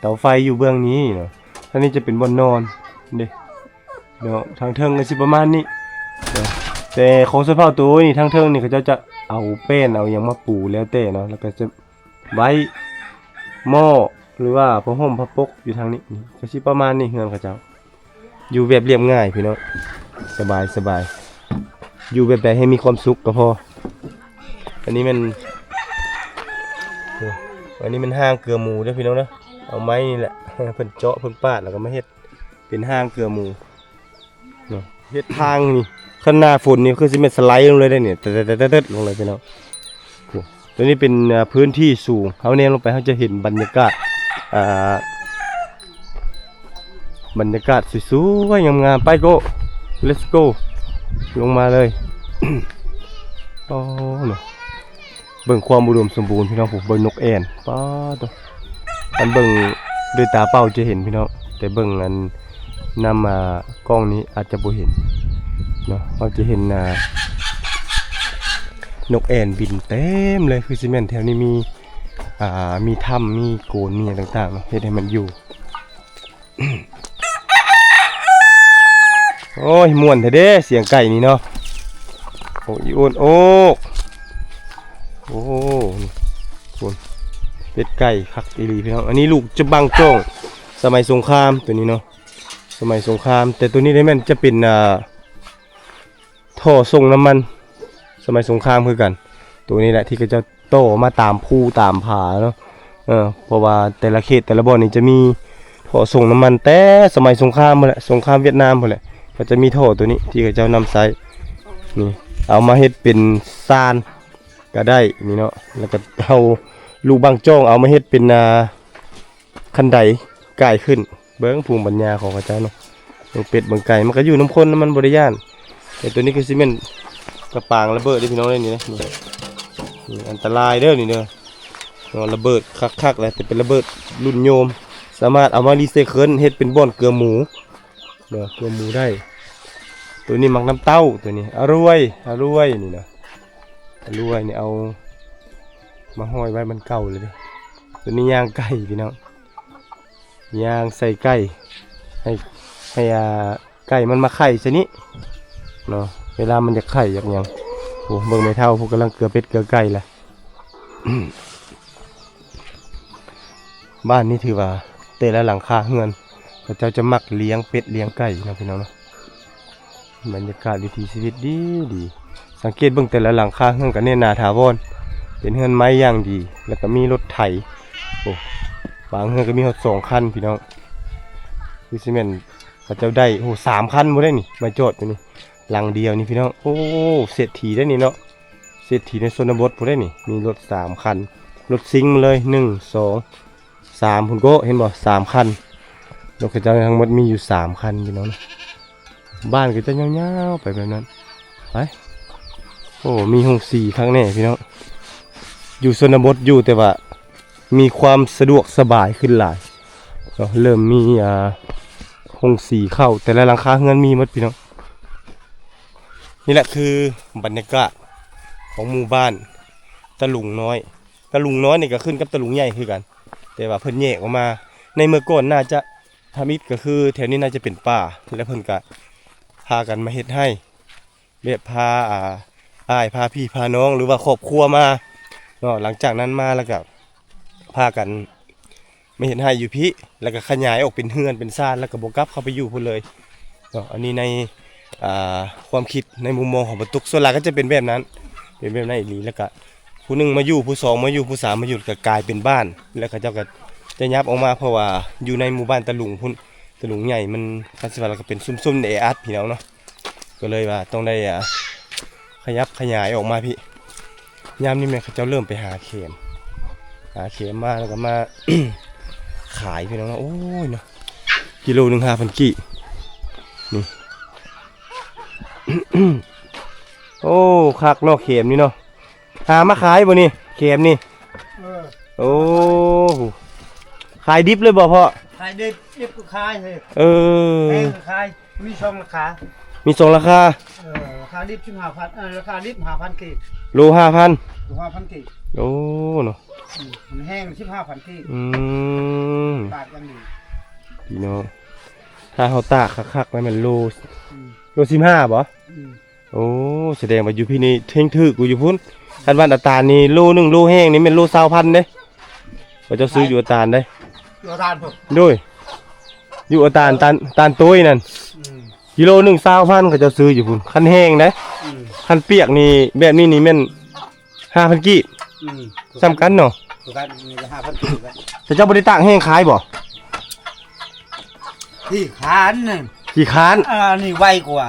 ເຕົາໄຟຢູ່ເບື້ອງນີ້ເນາະ. ທາງນີ້ຈະເປັນບ່ອນນອນເດ້ເນາະ. ທາງເທິງກໍຊິປະມານນີ້ເນາະ. ແຕ່ຂອງຊົນເຜົ່າໂຕນີ້ ທາງເທິງນີ້ເຂົາເຈົ້າຈະເອົາແປ້ນເອົາຫຍັງມາປູແລ້ວແຕ່ເນາະ. ແລ້ວກໍຈະໄວ້ໝໍ້ ຫຼືວ່າຜ້າຫົ່ມຜ້າປົກຢູ່ທາງນີ້. ກໍຊິປະມານນີ້ເຮືອນເຂົາເຈົ້າ. ຢູ່ແບບລຽບງ່າຍພີ່ນ້ອງ ສະບາຍ ສະບາຍ. ຢູ່ແບບໃດໃຫ້ມີຄວາມສຸກກໍພໍ. ອັນນີ້ແມ່ນ ໂອ້ ອັນນີ້ແມ່ນຫ້າງເກືອໝູເດີພີ່ນ້ອງເດີ. ເອົາໄມ້ນີ້ແຫຼະ ເພິ່ນເຈາະເພິ່ນປາດ ແລ້ວກໍມາເຮັດເປັນຫ້າງເກືອໝູເນາະ. ເຮັດທາງນີ້ ຄັນໜ້າຝົນນີ້ຄືຊິແມ່ນສະໄລລົງເລີຍເດ້ນີ້ ເຕີດໆໆໆ ລົງເລີຍພີ່ນ້ອງ. ໂອ້ ຕົວນີ້ເປັນ ອ່າ ພື້ນທີ່ສູງ ເຮົາແນມລົງໄປ ເຮົາຈະເຫັນບັນຍາກາດ ອ່າ ບັນຍາກາດສວຍໆ ງາມໆ. ໄປ go let's go ລົງມາເລີຍ. ໂອ້ ເນາະ ເບິ່ງຄວາມອຸດົມສົມບູນພີ່ນ້ອງ. ໂອ້ ເບິ່ງນົກແອ່ນ ປາດໂທ້. ຄັນເບິ່ງດ້ວຍຕາເປົ່າຈະເຫັນພີ່ນ້ອງ ແຕ່ເບິ່ງອັນນຳ ອ່າ ກ້ອງນີ້ອາດຈະບໍ່ເຫັນເນາະ. ເຮົາຈະເຫັນ ອ່າ ນົກແອ່ນບິນເຕັມເລີຍ ຄືຊິແມ່ນແຖວນີ້ມີ ອ່າ ມີຖ້ຳ ມີໂກນ ມີຫຍັງຕ່າງໆເນາະ ເຮັດໃຫ້ມັນຢູ່. ໂອ້ຍ ມ່ວນແທ້ເດ້ ສຽງໄກ່ນີ້ເນາະ. ໂອ້ ອີໂອນໂອກ ໂອ້ ນີ້ ເປັດໄກ່ຄັກອີ່ຫຼີພີ່ນ້ອງ. ອັນນີ້ລູກຈະບັງຈ້ອງ ສະໄໝສົງຄາມ ຕົວນີ້ເນາະ ສະໄໝສົງຄາມ. ແຕ່ຕົວນີ້ໄດ້ແມ່ນຈະເປັນ ອ່າ ທໍ່ສົ່ງນ້ຳມັນ ສະໄໝສົງຄາມຄືກັນ. ໂຕນີ້ແຫຼະທີ່ເຂົາເຈົ້າຕໍ່ມາຕາມພູຕາມຜາເນາະ. ເອີ ເພາະວ່າແຕ່ລະເຂດແຕ່ລະບ່ອນນີ້ຈະມີທໍ່ສົ່ງນ້ຳມັນແຕ່ສະໄໝສົງຄາມພຸ້ນແຫຼະ ສົງຄາມຫວຽດນາມພຸ້ນແຫຼະ. ເຂົາຈະມີທໍ່ໂຕນີ້ທີ່ເຂົາເຈົ້ານຳໃຊ້ ນີ້ ເອົາມາເຮັດເປັນຊານກໍໄດ້ນີ້ເນາະ. ແລ້ວກໍເອົາລູກບັງຈ້ອງເອົາມາເຮັດເປັນ ອ່າ ຄັນໄດກາຍຂຶ້ນ. ເບິ່ງພູມປັນຍາຂອງເຂົາເຈົ້າເນາະ. ເບິ່ງເປັດເບິ່ງໄກ່ ມັນກໍຢູ່ນຳຄົນ ມັນບໍ່ໄດ້ຢ້ານ. ແຕ່ຕົວນີ້ຄືຊິແມ່ນກະປາງລະເບີດເດ້ພີ່ນ້ອງເດ້ ນີ້ເດ້ ນີ້ ນີ້ອັນຕະລາຍເດີ ນີ້ເດີເນາະ. ລະເບີດຄັກໆ ແຫຼະ ແຕ່ເປັນລະເບີດລຸ້ນໂຍມ ສາມາດເອົາມາຣີໄຊເຄິນເຮັດເປັນບ່ອນເກືອໝູເດີ ເກືອໝູໄດ້. ຕົວນີ້ໝາກນ້ຳເຕົ້າ ຕົວນີ້ອະລວຍ ອະລວຍນີ້ນະ ອະລວຍນີ້ເອົາມາຫ້ອຍໄວ້ ມັນເກົ່າແລ້ວເດ້. ຕົວນີ້ຍ່າງໄກ່ພີ່ນ້ອງ ຍ່າງໃສ່ໄກ່ ໃຫ້ ໃຫ້ ອ່າ ໄກ່ມັນມາໄຂ່ໃສ່ນີ້ເນາະ ເວລາມັນຢາກໄຂ່ຢາກຫຍັງ. ໂອ້ ເບິ່ງແມ່ເຖົ້າຜູ້ກຳລັງເກືອເປັດເກືອໄກ່ລະ. ບ້ານນີ້ຖືວ່າແຕ່ລະຫຼັງຄາເຮືອນ ເຂົາເຈົ້າຈະມັກລ້ຽງເປັດລ້ຽງໄກ່ເນາະ ພີ່ນ້ອງເນາະ. ບັນຍາກາດວິຖີຊີວິດດີໆ ສັງເກດເບິ່ງແຕ່ລະຫຼັງຄາເຮືອນກໍແໜ້ນໜາຖາວອນ ເປັນເຮືອນໄມ້ຢ່າງດີ ແລ້ວກໍມີລົດໄຖ. ໂອ້ ບາງເຮືອນກໍມີຮອດສອງຄັນ ພີ່ນ້ອງ ຄືຊິແມ່ນເຂົາເຈົ້າໄດ້ ໂອ້ ສາມຄັນພຸ້ນເດ້ນີ້ ມາຈອດຢູ່ນີ້ ຫຼັງດຽວນີ້ ພີ່ນ້ອງ. ໂອ້ ເສດຖີໄດ໋ນີ້ເນາະ ເສດຖີໃນຊົນນະບົດພຸ້ນເດ້ນີ້ ມີລົດສາມຄັນ ລົດຊິງມາເລີຍ ໜຶ່ງ ສອງ ສາມ ພຸ້ນໂກ ເຫັນບໍ່ ສາມຄັນ. ລົດເຂົາເຈົ້າທັງໝົດມີຢູ່ສາມຄັນ ພີ່ນ້ອງ. ບ້ານກໍຈະຍາວໆໄປແບບນັ້ນ ໄປ. ໂອ້ ມີໂຮງສີຄັກແນ່ ພີ່ນ້ອງ ຢູ່ຊົນນະບົດຢູ່ ແຕ່ວ່າມີຄວາມສະດວກສະບາຍຂຶ້ນຫຼາຍເນາະ ເລີ່ມມີ ອ່າ ໂຮງສີເຂົ້າ ແຕ່ລະຫຼັງຄາເຮືອນມີໝົດ ພີ່ນ້ອງ. ນີ້ແຫຼະຄືບັນຍາກາດຂອງໝູ່ບ້ານຕະລຸງນ້ອຍ. ຕະລຸງນ້ອຍນີ້ກໍຂຶ້ນກັບຕະລຸງໃຫຍ່ຄືກັນ ແຕ່ວ່າເພິ່ນແຍກອອກມາ. ໃນເມື່ອກ່ອນໜ້າຈະ ທຳອິດກໍຄືແຖວນີ້ໜ້າຈະເປັນປ່າ ແລ້ວເພິ່ນກະພາກັນມາເຮັດໄຮ່ ແບບພາ ອ່າ ອ້າຍ ພາພີ່ພານ້ອງ ຫຼືວ່າຄອບຄົວມາເນາະ. ຫຼັງຈາກນັ້ນມາແລ້ວກະພາກັນມາເຮັດໄຮ່ຢູ່ພີ້ ແລ້ວກະຂະຫຍາຍອອກເປັນເຮືອນເປັນຊານ ແລ້ວກະບໍ່ກັບເຂົ້າໄປຢູ່ພຸ້ນເລີຍເນາະ. ອັນນີ້ໃນ ອ່າ ຄວາມຄິດໃນມຸມມອງຂອງປາຕຸກ ສ່ວນຫຼາຍກໍຈະເປັນແບບນັ້ນ ເປັນແບບນັ້ນອີ່ຫຼີ. ແລ້ວກະຜູ້ໜຶ່ງມາຢູ່ ຜູ້ສອງມາຢູ່ ຜູ້ສາມມາຢູ່ ກໍກາຍເປັນບ້ານ ແລ້ວເຂົາເຈົ້າກໍຈະຫຍັບອອກມາ ເພາະວ່າຢູ່ໃນໝູ່ບ້ານຕະລຸງພຸ້ນ ຕະລຸງໃຫຍ່ມັນ ຄັນຊິວ່າແລ້ວກໍເປັນຊຸມຊົນແອອັດ ພີ່ນ້ອງເນາະ ກໍເລີຍວ່າຕ້ອງໄດ້ ອ່າ ຂະຫຍັບຂະຫຍາຍອອກມາພີ້. ຍາມນີ້ແມ່ນເຂົາເຈົ້າເລີ່ມໄປຫາແຂມ ຫາແຂມມາ ແລ້ວກໍມາຂາຍ ພີ່ນ້ອງເນາະ. ໂອ້ຍເນາະ ກິໂລໜຶ່ງຫ້າພັນກີບນີ້. ໂອ້ ຄັກເນາະ ແຂມນີ້ເນາະ. ຫາມາຂາຍບໍ່ນີ້ ແຂມນີ້? ເອີ ໂອ້ ຂາຍດິບເລີຍບໍ່ພໍ່? ຂາຍດິບ ດິບກໍຂາຍເຮີ້ຍ. ເອີ ແພງກໍຂາຍ ມີສອງລາຄາ ມີສອງລາຄາ. ເອີ ລາຄາດິບສິບຫ້າພັນ ເອີ ລາຄາດິບຫ້າພັນກີບ ໂລຫ້າພັນ ໂລຫ້າພັນກີບ. ໂອ້ ເນາະ ອືມ ມັນແຫ້ງສິບຫ້າພັນກີບ. ອືມ ຕາກຢ່າງດີ ພີ່ນ້ອງ ຖ້າເຮົາຕາກຄັກໆ ແລ້ວແມ່ນໂລ ອືມ ໂລສິບຫ້າບໍ່? ອືມ ໂອ້ ສະແດງວ່າຢູ່ພີ້ນີ້ເທັງຖືກກວ່າຢູ່ພຸ້ນ. ຄັນບ້ານອາຕານນີ້ໂລໜຶ່ງ ໂລແຫ້ງນີ້ແມ່ນໂລຊາວພັນເດ້ ເຂົາເຈົ້າຊື້ຢູ່ອາຕານເດ້. ຢູ່ອາຕານພຸ້ນ? ໂດຍ ຢູ່ອາຕານ ຕານ ຕານໂຕ້ຍນັ້ນ. ອືມ ກິໂລໜຶ່ງຊາວພັນ ເຂົາເຈົ້າຊື້ຢູ່ພຸ້ນ ຄັນແຫ້ງເດ້. ອືມ ຄັນປຽກນີ້ ແບບນີ້ນີ້ແມ່ນຫ້າພັນກີບ. ອືມ ສ່ຳກັນເນາະ ສ່ຳກັນ ນີ້ກໍຫ້າພັນກີບ. ແຕ່ເຈົ້າບໍ່ໄດ້ຕາກແຫ້ງຂາຍບໍ່? ຂີ້ຄ້ານ ຂີ້ຄ້ານ. ອ່າ ນີ້ໄວກວ່າ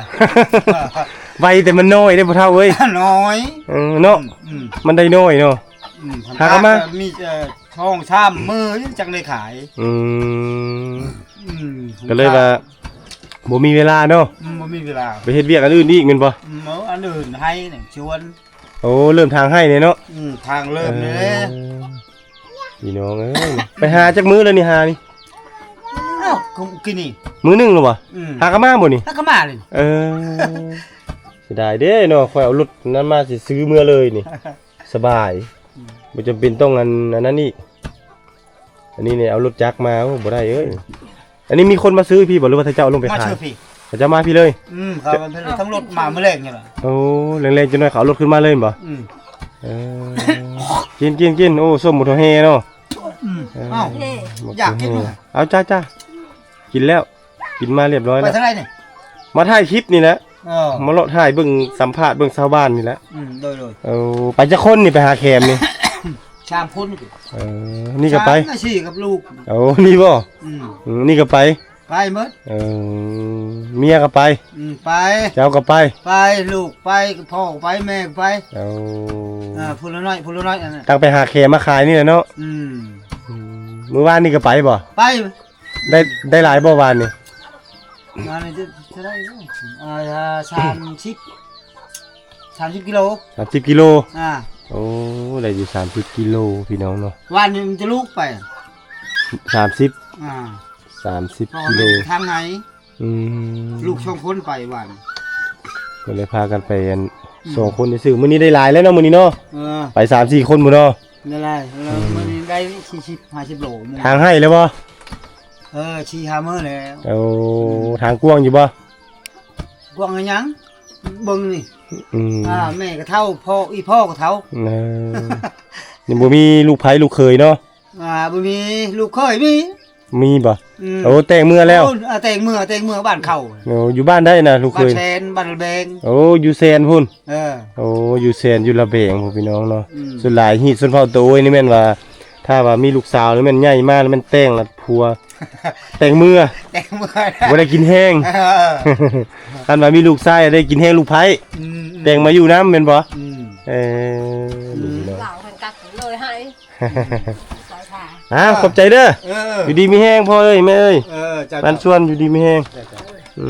ໄວແຕ່ມັນນ້ອຍເດ້ພໍ່ເຖົ້າເອີຍ. ນ້ອຍ ເອີ ເນາະ. ອືມ ມັນໄດ້ນ້ອຍເນາະ. ອືມ ຫາກໍມາ ມີ ເອີ ສອງສາມມື້ຈັ່ງໄດ້ຂາຍ. ອືມ ອືມ ກໍເລີຍວ່າບໍ່ມີເວລາເນາະ. ອືມ ບໍ່ມີເວລາ ໄປເຮັດວຽກອັນອື່ນອີກແມ່ນບໍ່? ອືມ ເອົາອັນອື່ນ ໄຮ່ນີ້ ສວນ. ໂອ້ ເລີ່ມທາງໄຮ່ແດ່ເນາະ. ອືມ ທາງເລີ່ມແດ່. ເອີ ພີ່ນ້ອງເອີຍ ໄປຫາຈັກມື້ແລ້ວນີ້ ຫານີ້? ເອົ້າ ກິນນີ້ ມື້ໜຶ່ງແລ້ວບໍ່? ອືມ ຫາກໍມາບໍ່ນີ້? ຫາກໍມານີ້. ເອີ ເສຍດາຍເດ້ເນາະ ຂ້ອຍເອົາລົດນັ້ນມາຊິຊື້ເມືອເລີຍນີ້ ສະບາຍ. ອືມ ບໍ່ຈຳເປັນຕ້ອງອັນ ອັນນັ້ນອີກ. ອັນນີ້ນີ້ເອົາລົດຈັກມາ ໂອ້ ບໍ່ໄດ້ເອີຍ. ອັນນີ້ມີຄົນມາຊື້ພີ້ບໍ່ ຫຼືວ່າເຂົາເຈົ້າເອົາລົງໄປຂາຍ? ມາຊື້ພີ້ ເຂົາເຈົ້າມາພີ້ເລີຍ. ອືມ ເຂົາເອົາລົດມາມື້ແລງນີ້ລະ. ໂອ້ ແລງໆຈັກໜ້ອຍເຂົາເອົາລົດຂຶ້ນມາເລີຍແມ່ນບໍ່? ອືມ ເອີ ກິນ ກິນ ກິນ. ໂອ້ ສົ້ມໝາກຖົ່ວແຮ່ເນາະ. ອືມ ເອີ ເອົ້າ ຢາກກິນ. ເອົາ ຈ້າໆ ກິນແລ້ວ ກິນມາລຽບຮ້ອຍແລ້ວ. ໄປທາງໃດນີ້? ມາຖ່າຍຄລິບນີ້ແຫຼະ. ເອີ ມາເລາະຖ່າຍເບິ່ງ ສຳພາດເບິ່ງຊາວບ້ານນີ້ແຫຼະ. ອືມ ໂດຍໆ. ເອີ ໄປຈັກຄົນນີ້ ໄປຫາແຄມນີ້? ສາມຄົນ. ເອີ ນີ້ກໍໄປ ສາມ ສີ່ກັບລູກ. ໂອ້ ນີ້ບໍ່? ອືມ ອືມ ນີ້ກໍໄປ ໄປໝົດ. ເອີ ເມຍກໍໄປ. ອືມ ໄປ. ເຈົ້າກໍໄປ? ໄປ ລູກໄປ ພໍ່ກໍໄປ ແມ່ກໍໄປ. ໂອ້ ອ່າ ຜູ້ລະນ້ອຍ ຜູ້ລະນ້ອຍ ຕັ້ງໄປຫາແຄມມາຂາຍນີ້ແຫຼະເນາະ. ອືມ ອືມ ມື້ວານນີ້ກໍໄປບໍ່? ໄປ. ໄດ້ ໄດ້ຫຼາຍບໍ່ວານນີ້? ວານນີ້ຈະ ຈະໄດ້ ອ່າ ສາມສິບ ສາມສິບກິໂລ. ສາມສິບກິໂລ. ອ່າ ໂອ້ ໄດ້ຢູ່ສາມສິບກິໂລ ພີ່ນ້ອງເນາະ. ວານນີ້ມັນຈະລູກໄປ ສາມສິບ ອ່າ ສາມສິບກິໂລ ທາງໃນ. ອືມ ລູກສອງຄົນໄປວານ. ກໍເລີຍພາກັນໄປອັນ ອືມ ສອງຄົນຊື່ໆ. ມື້ນີ້ໄດ້ຫຼາຍແລ້ວເນາະ ມື້ນີ້ເນາະ. ເອີ ໄປສາມສີ່ຄົນພຸ້ນເນາະ. ໄດ້ຫຼາຍ ເອີ ອືມ ມື້ນີ້ໄດ້ສີ່ສິບ ຫ້າສິບໂລ. ຖາງໄຮ່ແລ້ວບໍ່? ເອີ ສີ່ຫ້າມື້ແລ້ວ. ໂອ້ ອືມ ຖາງກວ້າງຢູ່ບໍ່? ກວ້າງຫຍັງ? ເບິ່ງນີ້ ອືມ ອ່າ ແມ່ກໍເຖົ້າ ພໍ່ ອີ່ພໍ່ກໍເຖົ້າ. ເອີ ຍັງບໍ່ມີລູກໃຜລູກເຂີຍເນາະ? ອ່າ ບໍ່ມີລູກເຂີຍ. ມີ ມີບໍ່? ອືມ ໂອ້ ແຕ່ງເມືອແລ້ວ. ໂອ້ ເອີ ແຕ່ງເມືອ ແຕ່ງເມືອບ້ານເຂົາ. ໂອ້ ຢູ່ບ້ານໃດນະລູກເຂີຍ? ບ້ານແຊນ ບ້ານລະແບງ. ໂອ້ ຢູ່ແຊນພຸ້ນ. ເອີ ໂອ້ ຢູ່ແຊນ ຢູ່ລະແບງພຸ້ນ ພີ່ນ້ອງເນາະ. ອືມ ສ່ວນຫຼາຍຮີດຊົນເຜົ່າຕາໂອ້ຍນີ້ແມ່ນວ່າ ຖ້າວ່າມີລູກສາວນີ້ແມ່ນໃຫຍ່ມາແລ້ວແມ່ນແຕ່ງລະຜົວ ແຕ່ງເມືອ ແຕ່ງເມືອ ບໍ່ໄດ້ກິນແຮງ. ເອີ ຄັນວ່າມີລູກຊາຍໄດ້ກິນແຮງລູກໃພ້. ອືມ ແຕ່ງມາຢູ່ນຳແມ່ນບໍ່? ອືມ ເອີ ອືມ ດີເນາະ. ລາວຫັ້ນກັກເລີຍໃຫ້ ອືມ ອ້າວ ຂອບໃຈເດີ. ເອີ ຢູ່ດີມີແຮງພໍ່ເອີຍແມ່ເອີຍ. ເອີ ເຈົ້າ ບ້ານຊວນ ຢູ່ດີມີແຮງ. ເຈົ້າ ເຈົ້າ ອື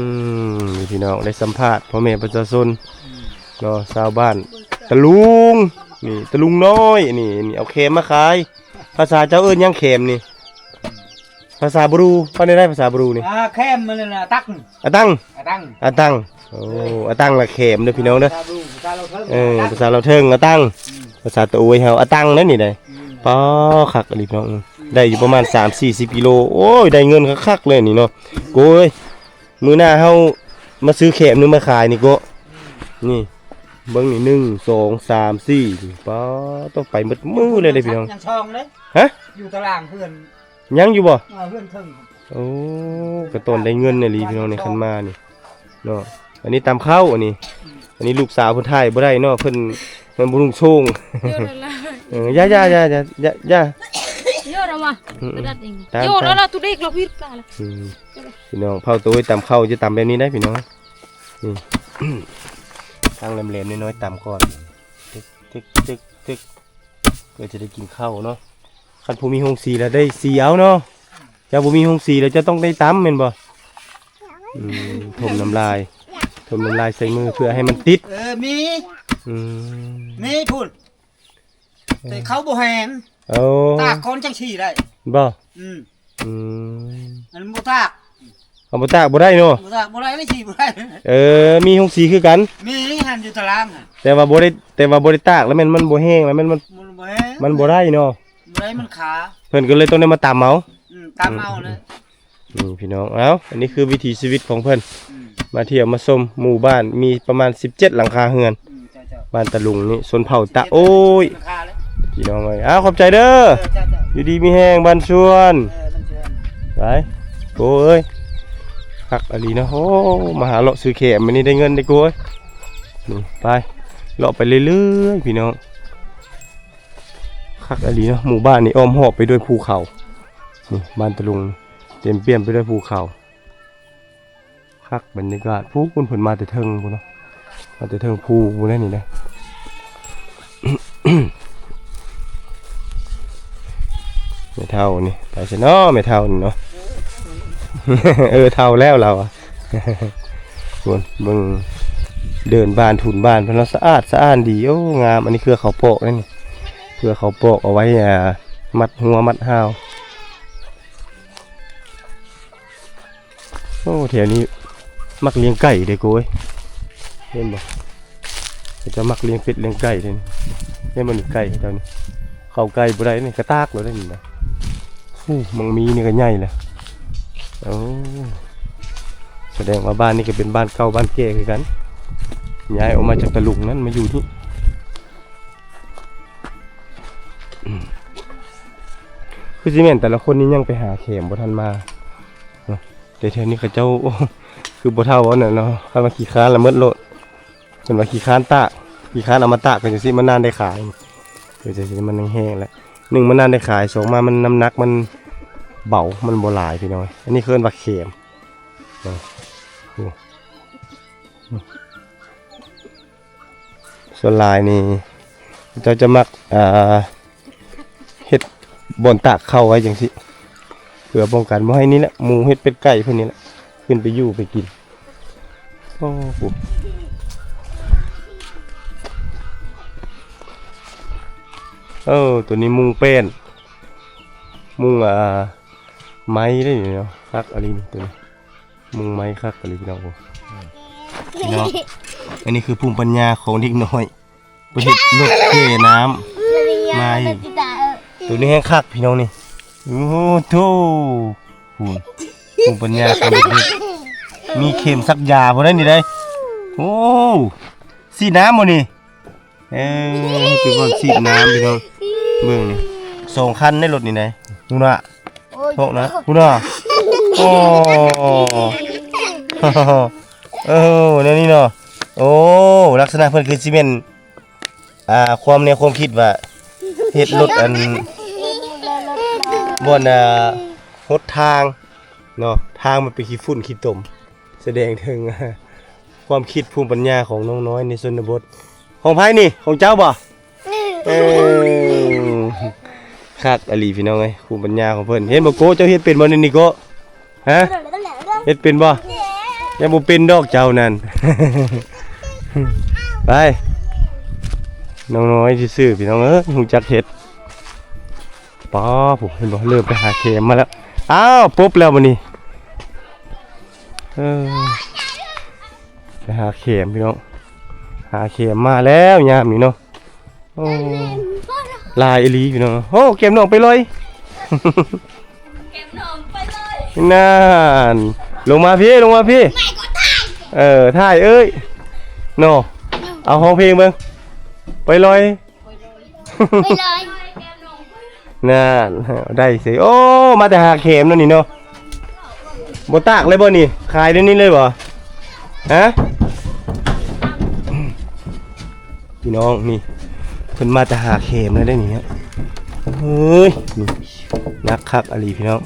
ມ ນີ້ພີ່ນ້ອງ ໄດ້ສຳພາດພໍ່ແມ່ປະຊາຊົນ ອືມ ເນາະ ຊາວບ້ານຕະລຸງ. ນີ້ຕະລຸງນ້ອຍ ນີ້ ນີ້ເອົາແຄມມາຂາຍ. ພາສາເຈົ້າເອີ້ນຫຍັງ ແຄມນີ້? ພາສາບຣູ ວ່າແນວໃດພາສາບຣູນີ້? ອ່າ ແຄມມັນນັ້ນນະ ຕັງ ອາຕັງ ອາຕັງ ອາຕັງ. ໂອ້ ເອີ ອາຕັງລະແຄມເດີພີ່ນ້ອງເດີ. ພາສາບຣູ ພາສາລາວເທິງ ເອີ ພາສາລາວເທິງອາຕັງ. ອືມ ພາສາຕາໂອ້ຍເຮົາອາຕັງເດ້ນີ້ໄດ໋. ອືມ ປ້າ ຄັກອີ່ຫຼີພີ່ນ້ອງ. ອືມ ໄດ້ຢູ່ປະມານສາມສີ່ສິບກິໂລ. ໂອ້ຍ ໄດ້ເງິນຄັກໆເລີຍນີ້ເນາະ. ອືມ ໂອ້ຍ ມື້ໜ້າເຮົາມາຊື້ແຄມ ຫຼື ມາຂາຍນີ້ກໍ ອືມ ນີ້ ເບິ່ງນີ້ ໜຶ່ງ ສອງ ສາມ ສີ່ ນີ້ ປ້າ ຕ້ອງໄປໝົດມື້ເລີຍເດ້ພີ່ນ້ອງ. ຍັງຊ່ອງເດ້. ຮະ? ຢູ່ຕາລາງເຮືອນ ຍັງຢູ່ບໍ່? ເອີ ເຮືອນເທິງ. ໂອ້ ກະຕອນໄດ້ເງິນອີ່ຫຼີພີ່ນ້ອງນີ້ ຄັນມານີ້ເນາະ. ອັນນີ້ຕຳເຂົ້າ ອັນນີ້ ອືມ ອັນນີ້ລູກສາວເພິ່ນຖ່າຍບໍ່ໄດ້ເນາະ ເພິ່ນ ເພິ່ນບໍ່ນຸ່ງໂສ້ງ. ເອີ ຢ່າ ຢ່າ ຢ່າ ຢ່າ ຢ່າ ເຍອະລະວະ. ອືມ ຕາມ ຕາມ ເຍອະລະລະ ຕຸເດັກລະວິດກະລະ. ອືມ ພີ່ນ້ອງ ເຜົາໂຕຍຕຳເຂົ້າຈະຕຳແບບນີ້ໄດ໋ພີ່ນ້ອງ. ນີ້ ທາງແຫຼມໆນ້ອຍໆຕຳກ່ອນ ຕຶກໆໆ ເພື່ອຈະໄດ້ກິນເຂົ້າເນາະ. ຄັນຜູ້ມີໂຮງສີແລ້ວໄດ້ສີເອົາເນາະ. ເຈົ້າບໍ່ມີໂຮງສີແລ້ວເຈົ້າຕ້ອງໄດ້ຕຳແມ່ນບໍ່? ອືມ ຖົມນ້ຳລາຍ ຖົມນ້ຳລາຍໃສ່ມືເພື່ອໃຫ້ມັນຕິດ. ເອີ ມີ ອືມ ມີພຸ້ນ ແຕ່ເຂົາບໍ່ແຫ້ງ. ໂອ້ ຕາກກ່ອນຈັ່ງສີໄດ້ບໍ່? ອືມ ອືມ ອັນບໍ່ຕາກ ເອົາບໍ່ຕາກບໍ່ໄດ້ເນາະ. ບໍ່ຕາກບໍ່ໄດ້ ໄດ້ສີບໍ່ໄດ້. ເອີ ມີໂຮງສີຄືກັນ. ມີຫັ້ນຢູ່ຕາລາງ ແຕ່ວ່າບໍ່ໄດ້ ແຕ່ວ່າບໍ່ໄດ້ຕາກແລ້ວແມ່ນມັນບໍ່ແຫ້ງ ແລ້ວແມ່ນມັນ ມັນບໍ່ແຫ້ງ ມັນບໍ່ໄດ້ເນາະ. ບໍ່ໄດ້ ມັນຄາ. ເພິ່ນກໍເລີຍຕ້ອງໄດ້ມາຕຳເອົາ. ອືມ ຕຳເອົາເລີຍ. ອືມ ພີ່ນ້ອງ ເອົ້າ ອັນນີ້ຄືວິຖີຊີວິດຂອງເພິ່ນ. ອືມ ມາທ່ຽວມາຊົມໝູ່ບ້ານ ມີປະມານສິບເຈັດຫຼັງຄາເຮືອນ. ອືມ ເຈົ້າໆ ບ້ານຕະລຸງນີ້ ຊົນເຜົ່າຕະໂອ້ຍ. ເຈົ້າໆ ພີ່ນ້ອງເອີຍ ເອົ້າ ຂອບໃຈເດີ. ເອີ ເຈົ້າໆ ຢູ່ດີມີແຮງ ບ້ານຊວນ. ເອີ ບ້ານຊວນ ໄປ ໂກເອີຍ ຄັກອີ່ຫຼີເນາະ. ໂອ້ ມາຫາເລາະຊື້ແຄມ ມື້ນີ້ໄດ້ເງິນເດ້ໂກເອີຍ. ນີ້ ໄປ ເລາະໄປເລື້ອຍໆ ພີ່ນ້ອງ. ຄັກອີ່ຫຼີເນາະ ໝູ່ບ້ານນີ້ອ້ອມຮອບໄປດ້ວຍພູເຂົາ. ນີ້ ບ້ານຕະລຸງ ເຕັມປ່ຽມໄປດ້ວຍພູເຂົາ. ຄັກບັນຍາກາດ ພູ້ນ ເພິ່ນມາແຕ່ເທິງພຸ້ນເນາະ ມາແຕ່ເທິງພູພຸ້ນແຫຼະນີ້ນະ. ແມ່ເຖົ້ານີ້ ໄປໃສເນາະ ແມ່ເຖົ້ານີ້ເນາະ. ເອີ ເຖົ້າແລ້ວລາວອະ. ພຸ້ນ ເບິ່ງເດີ່ນບ້ານ ທຸນບ້ານເພິ່ນເນາະ ສະອາດສະອ້ານດີ. ໂອ້ ງາມ. ອັນນີ້ເຄືອເຂົາປອກເດ້ນີ້ ເຄືອເຂົາປອກເອົາໄວ້ ອ່າ ມັດຫົວມັດຫາວ. ໂອ້ ແຖວນີ້ມັກລ້ຽງໄກ່ເດ້ໂກຍ ເຫັນບໍ່? ເຂົາເຈົ້າມັກລ້ຽງເປັດລ້ຽງໄກ່ເດ້. ເຫັນບໍ່ນີ້ ໄກ່ເຂົາເຈົ້ານີ້ ເຂົ້າໃກ້ບໍ່ໄດ້ນີ້ ກະຕາກໂລດເດ້ນີ້ນະ. ໂອ້ ມັງມີນີ້ກໍໃຫຍ່ແລ້ວ. ໂອ້ ສະແດງວ່າບ້ານນີ້ກໍເປັນບ້ານເກົ່າບ້ານແກ່ຄືກັນ ຍ້າຍອອກມາຈາກຕະລຸງນັ້ນມາຢູ່ນີ້. ອືມ ຄືຊິແມ່ນແຕ່ລະຄົນນີ້ຍັງໄປຫາແຄມບໍ່ທັນມາເນາະ. ແຕ່ແຖວນີ້ເຂົາເຈົ້າ ໂອ້ ຄືບໍ່ເຖົ້າເວົ້ານັ້ນເນາະ ຄັນວ່າຂີ້ຄ້ານລະໝົດໂລດ. ເພິ່ນວ່າຂີ້ຄ້ານຕາກ ຂີ້ຄ້ານເອົາມາຕາກ ເປັນຈັ່ງຊີ້ມັນນານໄດ້ຂາຍ ເປັນຈັ່ງຊີ້ມັນຍັງແຫ້ງແຫຼະ. ໜຶ່ງ ມັນນານໄດ້ຂາຍ ສອງ ມາມັນ ນ້ຳໜັກມັນເບົາ ມັນບໍ່ຫຼາຍພີ່ນ້ອງ. ອັນນີ້ເອີ້ນວ່າແຄມເນາະ. ໂອ້ ສ່ວນຫຼາຍນີ້ເຂົາເຈົ້າຈະມັກ ອ່າ ເຮັດບ່ອນຕາກເຂົ້າໄວ້ຈັ່ງຊີ້ ເພື່ອປ້ອງກັນບໍ່ໃຫ້ນີ້ແຫຼະ ໝູເຫັດເປັດໄກ່ເພິ່ນນີ້ແຫຼະ ຂຶ້ນໄປຢູ່ໄປກິນ. ໂອ້ ເອີ ໂຕນີ້ມຸງແປ້ນ ມຸງ ອ່າ ໄມ້ໄດ້ນີ້ເນາະ ຄັກອີ່ຫຼີນີ້ ໂຕນີ້. ມຸງໄມ້ຄັກອີ່ຫຼີພີ່ນ້ອງ. ໂອ້ ພີ່ນ້ອງ ອັນນີ້ຄືພູມປັນຍາຂອງເດັກນ້ອຍ ເພິ່ນເຮັດລົດເທນ້ຳ ມາອີກ ໂຕນີ້ແຮງຄັກພີ່ນ້ອງນີ້ ໂອ້ໂຫ ໂທ້ ພູມ ພູມປັນຍາຂອງເດັກໆ ມີເຂັມສັກຢາພຸ້ນໃດນີ້ໃດ ໂອ້ ສີດນ້ຳບໍ່ນີ້ ເອີ ເປັນບ່ອນສີດນ້ຳພີ່ນ້ອງ ເບິ່ງນີ້ ສອງຄັນໃນລົດນີ້ໃດ ພຸ້ນນະ ໂອ້ຍ ໂທກນະ ພຸ້ນນະ ໂອ້ ເອີ ແນວນີ້ເນາະ ໂອ້ ລັກສະນະເພິ່ນຄືຊິແມ່ນ ອ່າ ຄວາມແນວຄວາມຄິດວ່າ ເຮັດລົດອັນ ບ່ອນ ອ່າ ຫົດທາງເນາະ ທາງມັນເປັນຂີ້ຝຸ່ນຂີ້ຕົມ ສະແດງເຖິງ ຄວາມຄິດພູມປັນຍາຂອງນ້ອງນ້ອຍໃນຊົນນະບົດ ຂອງໃຜນີ້ ຂອງເຈົ້າບໍ່? ເອີ ຄັກອີ່ຫຼີພີ່ນ້ອງເອີຍ ພູມປັນຍາຂອງເພິ່ນ ເຫັນບໍ່ໂກະ ເຈົ້າເຮັດເປັນບໍ່ນີ້ໂກະ? ຮະ ເຮັດເປັນບໍ່? ຍັງບໍ່ເປັນດອກເຈົ້ານັ້ນ ໄປ ນ້ອງນ້ອຍຊື່ໆ ພີ່ນ້ອງເອີຍ ຮູ້ຈັກເຮັດ ປ້າ ຜູ້ ເຫັນບໍ່ ເລີ່ມໄປຫາແຄມມາແລ້ວ ອ້າວ ປົບແລ້ວບັດນີ້ ເອີ ໄປຫາແຄມພີ່ນ້ອງ ຫາແຄມມາແລ້ວຍາມນີ້ເນາະ ໂອ້ ຫຼາຍອີ່ຫຼີພີ່ນ້ອງ ໂອ້ ແກມນ້ອງໄປລອຍ ແກມນ້ອງໄປລອຍ ນັ້ນ ລົງມາພີ້ ລົງມາພີ້ ເອີ ຖ່າຍເອີຍ ເນາະ ເອົາຮ້ອງເພງເບິ່ງ ໄປລອຍ ໄປລອຍ ນັ້ນ ໄດ້ເສຍ ໂອ້ ມາແຕ່ຫາແຄມເນາະນີ້ເນາະ ບໍ່ຕາກເລີຍບໍ່ນີ້ ຂາຍດຽວນີ້ເລີຍບໍ່? ຮະ ພີ່ນ້ອງນີ້ ເພິ່ນມາແຕ່ຫາແຄມແລ້ວເດ້ນີ້ ເຮີ້ຍ ນີ້ ໜັກຄັກອີ່ຫຼີພີ່ນ້ອງ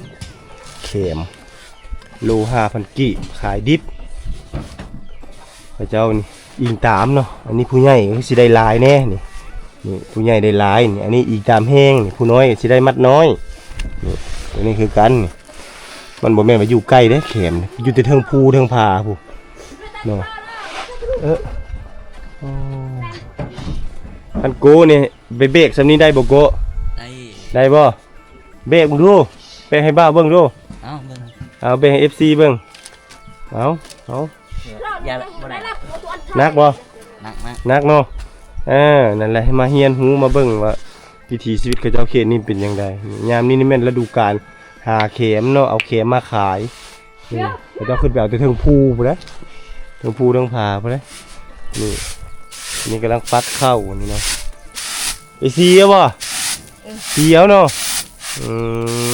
ແຄມ ໂລຫ້າພັນກີບ ຂາຍດິບ ເຂົາເຈົ້ານີ້ ອີງຕາມເນາະ ອັນນີ້ຜູ້ໃຫຍ່ກໍຊິໄດ້ຫຼາຍແດ່ນີ້ ນີ້ຜູ້ໃຫຍ່ໄດ້ຫຼາຍນີ້ ອັນນີ້ອີງຕາມແຮງນີ້ ຜູ້ນ້ອຍກໍຊິໄດ້ມັດນ້ອຍນີ້ ໂຕນີ້ຄືກັນນີ້ ມັນບໍ່ແມ່ນວ່າຢູ່ໃກ້ເດ້ແຄມ ຢູ່ແຕ່ເທິງພູເທິງຜາພຸ້ນເນາະ ເອີ ໂອ້ ຄັນໂກະນີ້ໄປເບກສ່ຳນີ້ໄດ້ບໍ່ໂກະ? ໄດ້ ໄດ້ບໍ່? ເບກເບິ່ງດູ ເບກໃຫ້ບ່າວເບິ່ງດູ ເອົາເບິ່ງ ເອົາເບກໃຫ້ເອັຟຊີເບິ່ງ ເອົາ ເອົາ ຢ່າ ບໍ່ໄດ້ ໜັກບໍ່? ໜັກ ໜັກ ໜັກເນາະ ເອີ ນັ້ນແຫຼະ ໃຫ້ມາຮຽນຮູ້ມາເບິ່ງວ່າ ວິຖີຊີວິດເຂົາເຈົ້າເຂດນີ້ເປັນຈັ່ງໃດ ຍາມນີ້ນີ້ແມ່ນລະດູການຫາແຄມເນາະ ເອົາແຄມມາຂາຍ ນີ້ ເຂົາເຈົ້າຂຶ້ນໄປເອົາແຕ່ເທິງພູພຸ້ນເດ້ ເທິງພູເທິງຜາພຸ້ນເດ້ ນີ້ ນີ້ກຳລັງປັກເຂົ້ານີ້ເນາະ ໄປສີເອົາບໍ່? ເອີ ສີເອົາເນາະ ອື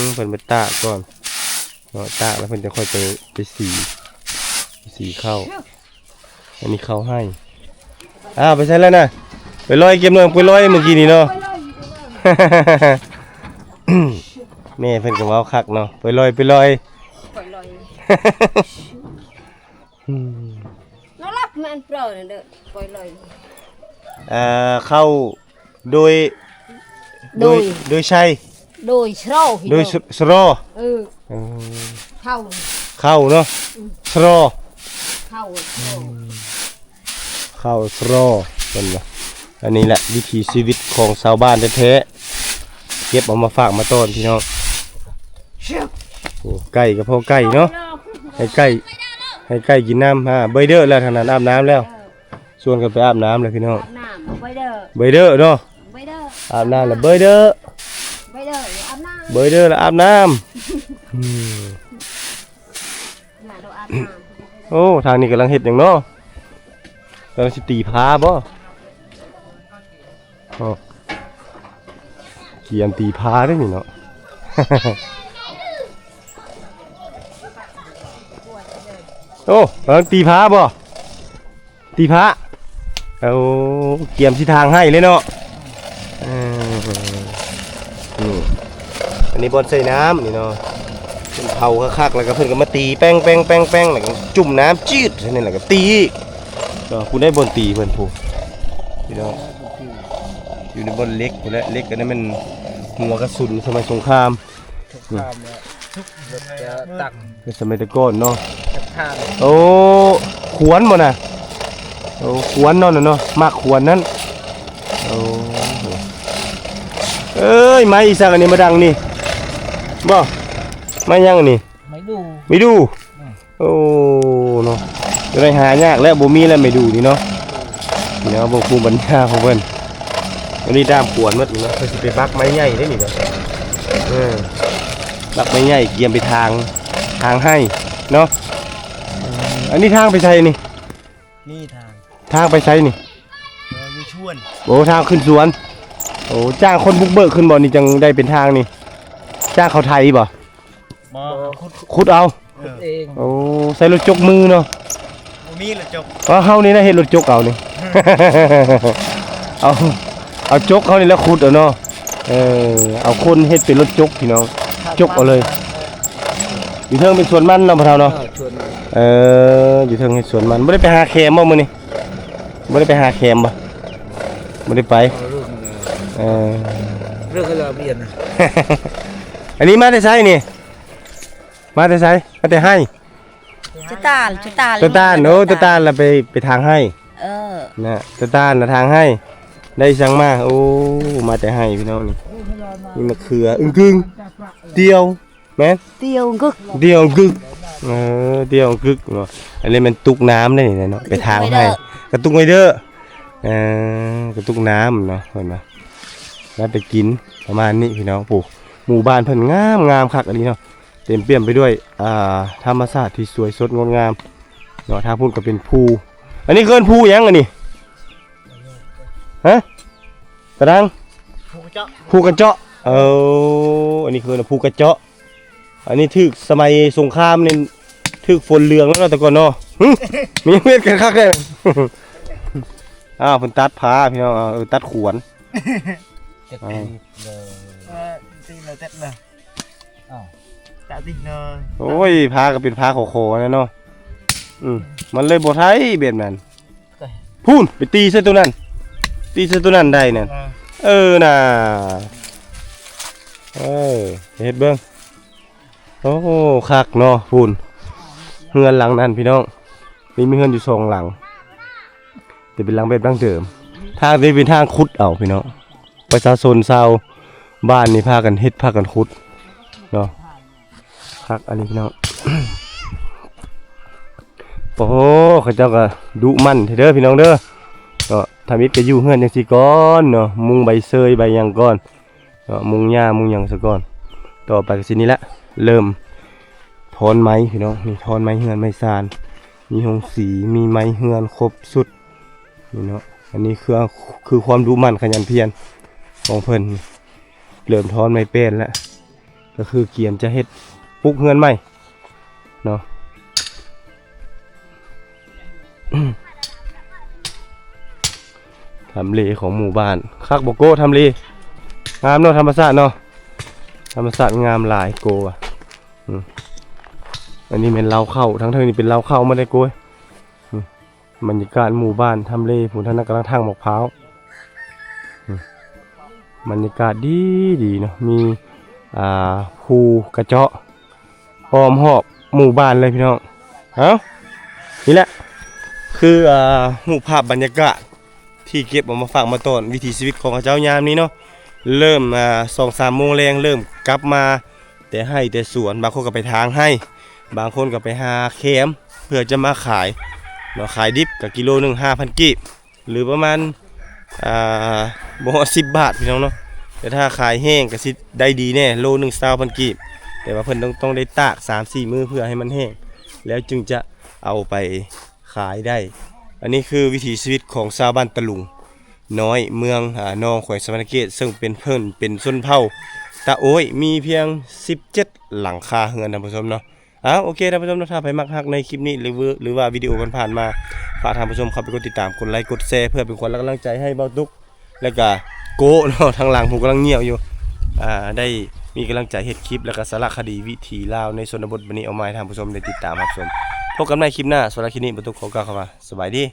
ມ ເພິ່ນໄປຕາກກ່ອນເນາະ ຕາກແລ້ວເພິ່ນຈະຄ່ອຍໄປ ໄປສີ ໄປສີເຂົ້າ ອັນນີ້ເຂົ້າໄຮ່ ອ້າວ ໄປໃສແລ້ວນະ? ໄປລອຍເກັບໜ່ວຍ ໄປລອຍເມື່ອກີ້ນີ້ເນາະ ແມ່ເພິ່ນກໍເວົ້າຄັກເນາະ ໄປລອຍ ໄປລອຍ ໄປລອຍ ອືມ ນອນຫຼັບແມ່ນເປີເດີ ໄປລອຍ ເອີ ເຂົ້າ ໂດຍ ໂດຍ ໂດຍ ໂດຍໄຊ ໂດຍສະລໍ ໂດຍສະລໍ ເອີ ເອີ ເຂົ້າ ເຂົ້າເນາະ ອືມ ສະລໍ ເຂົ້າ ເຂົ້າ ເຂົ້າສະລໍ ເພິ່ນວ່າ ອັນນີ້ແຫຼະວິຖີຊີວິດຂອງຊາວບ້ານແທ້ໆ ເກັບເອົາມາຝາກມາຕ້ອນພີ່ນ້ອງ ໂອ້ ໄກ່ກໍພໍໄກ່ເນາະ ໃຫ້ໄກ່ ໃຫ້ໄກ່ກິນນ້ຳ ຫາ ເບີຍເດີແລ້ວ ທາງນັ້ນອາບນ້ຳແລ້ວ ເອີ ຊວນກັນໄປອາບນ້ຳແລ້ວພີ່ນ້ອງ ອາບນ້ຳ ເບີຍເດີ ເບີຍເດີເນາະ ເບີຍເດີ ອາບນ້ຳແລ້ວເບີຍເດີ ເບີຍເດີ ອາບນ້ຳ ເບີຍເດີແລ້ວອາບນ້ຳ ອືມ ອາບນ້ຳ ໂອ້ ທາງນີ້ກຳລັງເຮັດຫຍັງເນາະ ກຳລັງຊິຕີຜາບໍ່? ອໍ ກຽມຕີຜາເດ້ນີ້ເນາະ ໂອ້ ກຳລັງຕີຜາບໍ່? ຕີຜາ ໂອ້ ກຽມຊິຖາງໄຮ່ເລີຍເນາະ ເອີ ນີ້ ອັນນີ້ບ່ອນໃສ່ນ້ຳນີ້ເນາະ ເພິ່ນເຜົາຄັກໆ ແລ້ວກໍເພິ່ນກໍມາຕີແປ້ງໆໆໆ ແລ້ວກໍຈຸ່ມນ້ຳຈືດໃສ່ນີ້ ແລ້ວກໍຕີອີກເນາະ ຜູ້ໃດບ່ອນຕີເພິ່ນຜູ້ ພີ່ນ້ອງ ຢູ່ໃນບ່ອນເຫຼັກພຸ້ນແຫຼະ ເຫຼັກອັນນັ້ນແມ່ນຫົວກະສຸນສະໄໝສົງຄາມ ສົງຄາມແລ້ວ ເພິ່ນຈະຕັ້ງ ເປັນສະໄໝແຕ່ກ່ອນເນາະ ຈັກຖານ ໂອ້ ຂວນບໍ່ນະ? ໂອ້ ຂວນເນາະ ນັ້ນເນາະ ໝາກຂວນນັ້ນ ໂອ້ ເອີຍ ໄມ້ອີສັງອັນນີ້ມາດັງນີ້ ບໍ່? ໄມ້ຫຍັງອັນນີ້? ໄມ້ດູ່ ໄມ້ດູ່ ອືມ ໂອ້ ເນາະ ຈະໄດ້ຫາຍາກແລ້ວ ບໍ່ມີແລ້ວໄມ້ດູ່ນີ້ເນາະ ເນາະ ເບິ່ງພູມບັນຍາຂອງເພິ່ນ. ອັນນີ້ດ້າມກວນໝົດນີ້ເນາະ ເພິ່ນຊິໄປບັກໄມ້ໃຫຍ່ເດ້ນີ້ເນາະ. ເອີ ບັກໄມ້ໃຫຍ່ກຽມໄປທາງ ທາງໄຮ່ເນາະ. ອັນນີ້ທາງໄປໃສນີ້? ນີ້ທາງ ທາງໄປໃສນີ້? ເອີ ຢູ່ສວນ. ໂອ້ ທາງຂຶ້ນສວນ. ໂອ້ ຈ້າງຄົນບຸກເບີກຂຶ້ນບໍ່ນີ້ ຈັ່ງໄດ້ເປັນທາງນີ້? ຈ້າງເຂົາໄຖບໍ່? ບໍ່ ຂຸດ ຂຸດເອົາ. ເອີ ເອງ. ໂອ້ ໃຊ້ລົດຈົກມືເນາະ. ບໍ່ມີລົດຈົກ. ເອີ ເຮົານີ້ນະເຮັດລົດຈົກເອົານີ້. ເອົາ ເອົາຈົກເຮົານີ້ແຫຼະຂຸດເອົາເນາະ. ເອີ ເອົາຄົນເຮັດເປັນລົດຈົກພີ່ນ້ອງ ຈົກເອົາເລີຍ. ຢູ່ເທິງເປັນສວນມັນເນາະພໍ່ເຖົ້າເນາະ. ເອີ ສວນມັນ. ເອີ ຢູ່ເທິງເຮັດສວນມັນ. ບໍ່ໄດ້ໄປຫາແຄມບໍ່ມື້ນີ້? ບໍ່ໄດ້ໄປຫາແຄມບໍ່? ບໍ່ໄດ້ໄປ. ເອີ ເລີກໃຫ້ລາວປ່ຽນນະ. ອັນນີ້ມາແຕ່ໃສນີ້? ມາແຕ່ໃສ? ມາແຕ່ໄຮ່. ຕາຕານ ຕາຕານ ຕາຕານ. ໂອ້ ຕາຕານລະໄປ ໄປທາງໄຮ່. ເອີ ນະ ຕາຕານລະທາງໄຮ່. ໄດ້ສັງມາ? ໂອ້ ມາແຕ່ໄຮ່ພີ່ນ້ອງນີ້. ມີມະເຂືອ ອຶ້ງກຶ້ງ ດຽວ ແມ່ນ ດຽວກຶກ ດຽວກຶກ. ເອີ ດຽວກຶກເນາະ. ອັນນີ້ແມ່ນຕຸກນ້ຳເດ້ນີ້ເນາະ ໄປທາງໄຮ່ ກະຕຸກໄວ້ເດີ. ເອີ ກະຕຸກນ້ຳເນາະ ເພິ່ນວ່າ ແລ້ວໄປກິນ ປະມານນີ້ພີ່ນ້ອງ. ຜູ້ ໝູ່ບ້ານເພິ່ນງາມ ງາມຄັກອີ່ຫຼີເນາະ. ເຕັມປ່ຽມໄປດ້ວຍ ອ່າ ທຳມະຊາດທີ່ສວຍສົດງົດງາມເນາະ. ທາງພຸ້ນກໍເປັນພູ ອັນນີ້ເອີ້ນພູຫຍັງອັນນີ້? ຮະ? ຕາດັງ? ພູກະເຈາະ ພູກະເຈາະ. ເອີ ອັນນີ້ເອີ້ນວ່າພູກະເຈາະ. ອັນນີ້ຖືກສະໄໝສົງຄາມນີ້ ຖືກຝົນເຫຼືອງແລ້ວເນາະ ແຕ່ກ່ອນເນາະ. ຫຶ ມີເຮັດກັນຄັກແທ້. ອ້າວ ເພິ່ນຕັດຜາພີ່ນ້ອງ. ເອີ ຕັດຂວນ. ເຈັບຕີນເລີຍ. ເອີ ຕີນເລີຍ ເຈັບເລີຍ. ອ້າວ ຕາຕິກເນາະ. ໂອ້ຍ ຜາກໍເປັນຜາຂໍໆນະເນາະ. ອືມ ມັນເລີຍບໍ່ໄດ້ແບບນັ້ນ. ພຸ້ນ ໄປຕີໃສ່ໂຕນັ້ນ ຕີໃສ່ໂຕນັ້ນໄດ້ນັ້ນ. ເອີ ເອີນະ ເອີ ເຮັດເບິ່ງ. ໂອ້ ຄັກເນາະ. ພຸ້ນ ເຮືອນຫຼັງນັ້ນພີ່ນ້ອງ ມີ ມີເຮືອນຢູ່ສອງຫຼັງ ແຕ່ເປັນຫຼັງແບບດັ້ງເດີມ. ທາງນີ້ເປັນທາງຂຸດເອົາພີ່ນ້ອງ. ປະຊາຊົນຊາວບ້ານນີ້ພາກັນເຮັດ ພາກັນຂຸດເນາະ. ຄັກອັນນີ້ພີ່ນ້ອງ. ໂອ້ໂຫ ເຂົາເຈົ້າກໍດຸໝັ່ນແທ້ເດີພີ່ນ້ອງເດີເນາະ. ທຳອິດກໍຢູ່ເຮືອນຈັ່ງຊີ້ກ່ອນເນາະ ມຸງໃບເຊີຍໃບຫຍັງກ່ອນເນາະ ມຸງຫຍ້າມຸງຫຍັງຊະກ່ອນ. ຕໍ່ໄປກໍຊິນີ້ແຫຼະ ເລີ່ມຖອນໄມ້ພີ່ນ້ອງ. ນີ້ຖອນໄມ້ເຮືອນໄມ້ຊານ ມີໂຮງສີ ມີໄມ້ເຮືອນຄົບຊຸດ. ນີ້ເນາະ ອັນນີ້ຄື ຄືຄວາມດຸໝັ່ນຂະຫຍັນພຽນຂອງເພິ່ນ. ເລີ່ມຖອນໄມ້ແປ້ນແລ້ວ ກໍຄືກຽມຈະເຮັດ ປຸກເຮືອນໃໝ່ເນາະ. ທຳເລຂອງໝູ່ບ້ານ ຄັກບໍ່ໂກ? ທຳເລງາມເນາະ ທຳມະຊາດເນາະ ທຳມະຊາດງາມຫຼາຍໂກວ່າ. ອືມ ອັນນີ້ແມ່ນເລົ້າເຂົ້າ ທາງເທິງນີ້ເປັນເລົ້າເຂົ້າໝົດເດ້ໂກຍ. ອືມ ບັນຍາກາດໝູ່ບ້ານທຳເລ ຜູ້ທາງນັ້ນກຳລັງຖາງໝາກພ້າວ. ອືມ ບັນຍາກາດດີດີເນາະ ມີ ອ່າ ພູກະເຈາະອ້ອມຮອບໝູ່ບ້ານເລີຍພີ່ນ້ອງ. ເອົ້າ ນີ້ແຫຼະ ຄື ອ່າ ຮູບພາບບັນຍາກາດ ທີ່ເກັບເອົາມາຝາກມາຕ້ອນວິຖີຊີວິດຂອງເຂົາເຈົ້າຍາມນີ້ເນາະ. ເລີ່ມ ອ່າ ສອງສາມໂມງແລງ ເລີ່ມກັບມາແຕ່ໄຮ່ແຕ່ສວນ ບາງຄົນກໍໄປທາງໄຮ່ ບາງຄົນກໍໄປຫາແຄມ ເພື່ອຈະມາຂາຍເນາະ. ຂາຍດິບກໍກິໂລໜຶ່ງຫ້າພັນກີບ ຫຼືປະມານ ອ່າ ບໍ່ຮອດສິບບາດພີ່ນ້ອງເນາະ. ແຕ່ຖ້າຂາຍແຫ້ງກໍຊິໄດ້ດີແດ່ ໂລໜຶ່ງຊາວພັນກີບ. ແຕ່ວ່າເພິ່ນຕ້ອງ ຕ້ອງໄດ້ຕາກສາມສີ່ມື້ເພື່ອໃຫ້ມັນແຫ້ງ ແລ້ວຈຶ່ງຈະເອົາໄປ ຂາຍໄດ້. ອັນນີ້ຄືວິຖີຊີວິດຂອງຊາວບ້ານຕະລຸງນ້ອຍ ເມືອງ ອາ ນອງ ແຂວງສະຫວັນນະເຂດ ເຊິ່ງເປັນ ເພິ່ນເປັນຊົນເຜົ່າຕະໂອ້ຍ ມີພຽງສິບເຈັດຫຼັງຄາເຮືອນ ທ່ານຜູ້ຊົມເນາະ. ເອົ້າ ໂອເຄ ທ່ານຜູ້ຊົມເນາະ ຖ້າໃຜມັກຮັກໃນຄລິບນີ້ ຫຼື ຫຼືວ່າວິດີໂອຜ່ານໆມາ ຝາກທ່ານຜູ້ຊົມເຂົ້າໄປກົດຕິດຕາມ ກົດໄລ ກົດແຊ ເພື່ອເປັນຂວັນ ແລະ ກຳລັງໃຈໃຫ້ບ່າວຕຸກ ແລະກະໂກະເນາະ ທາງຫຼັງຜູ້ກຳລັງຍ່ຽວຢູ່ ອ່າ ໄດ້ມີກຳລັງໃຈເຮັດຄລິບ ແລະກະສາລະຄະດີວິຖີລາວໃນຊົນນະບົດ ບັດນີ້ເອົາມາໃຫ້ທ່ານຜູ້ຊົມໄດ້ຕິດຕາມຮັບຊົມ. ພົບກັນໃໝ່ຄລິບໜ້າ. ສຳລັບຄລິບນີ້ ບ່າວຕຸກຂໍກ່າວຄຳວ່າ ສະບາຍດີ.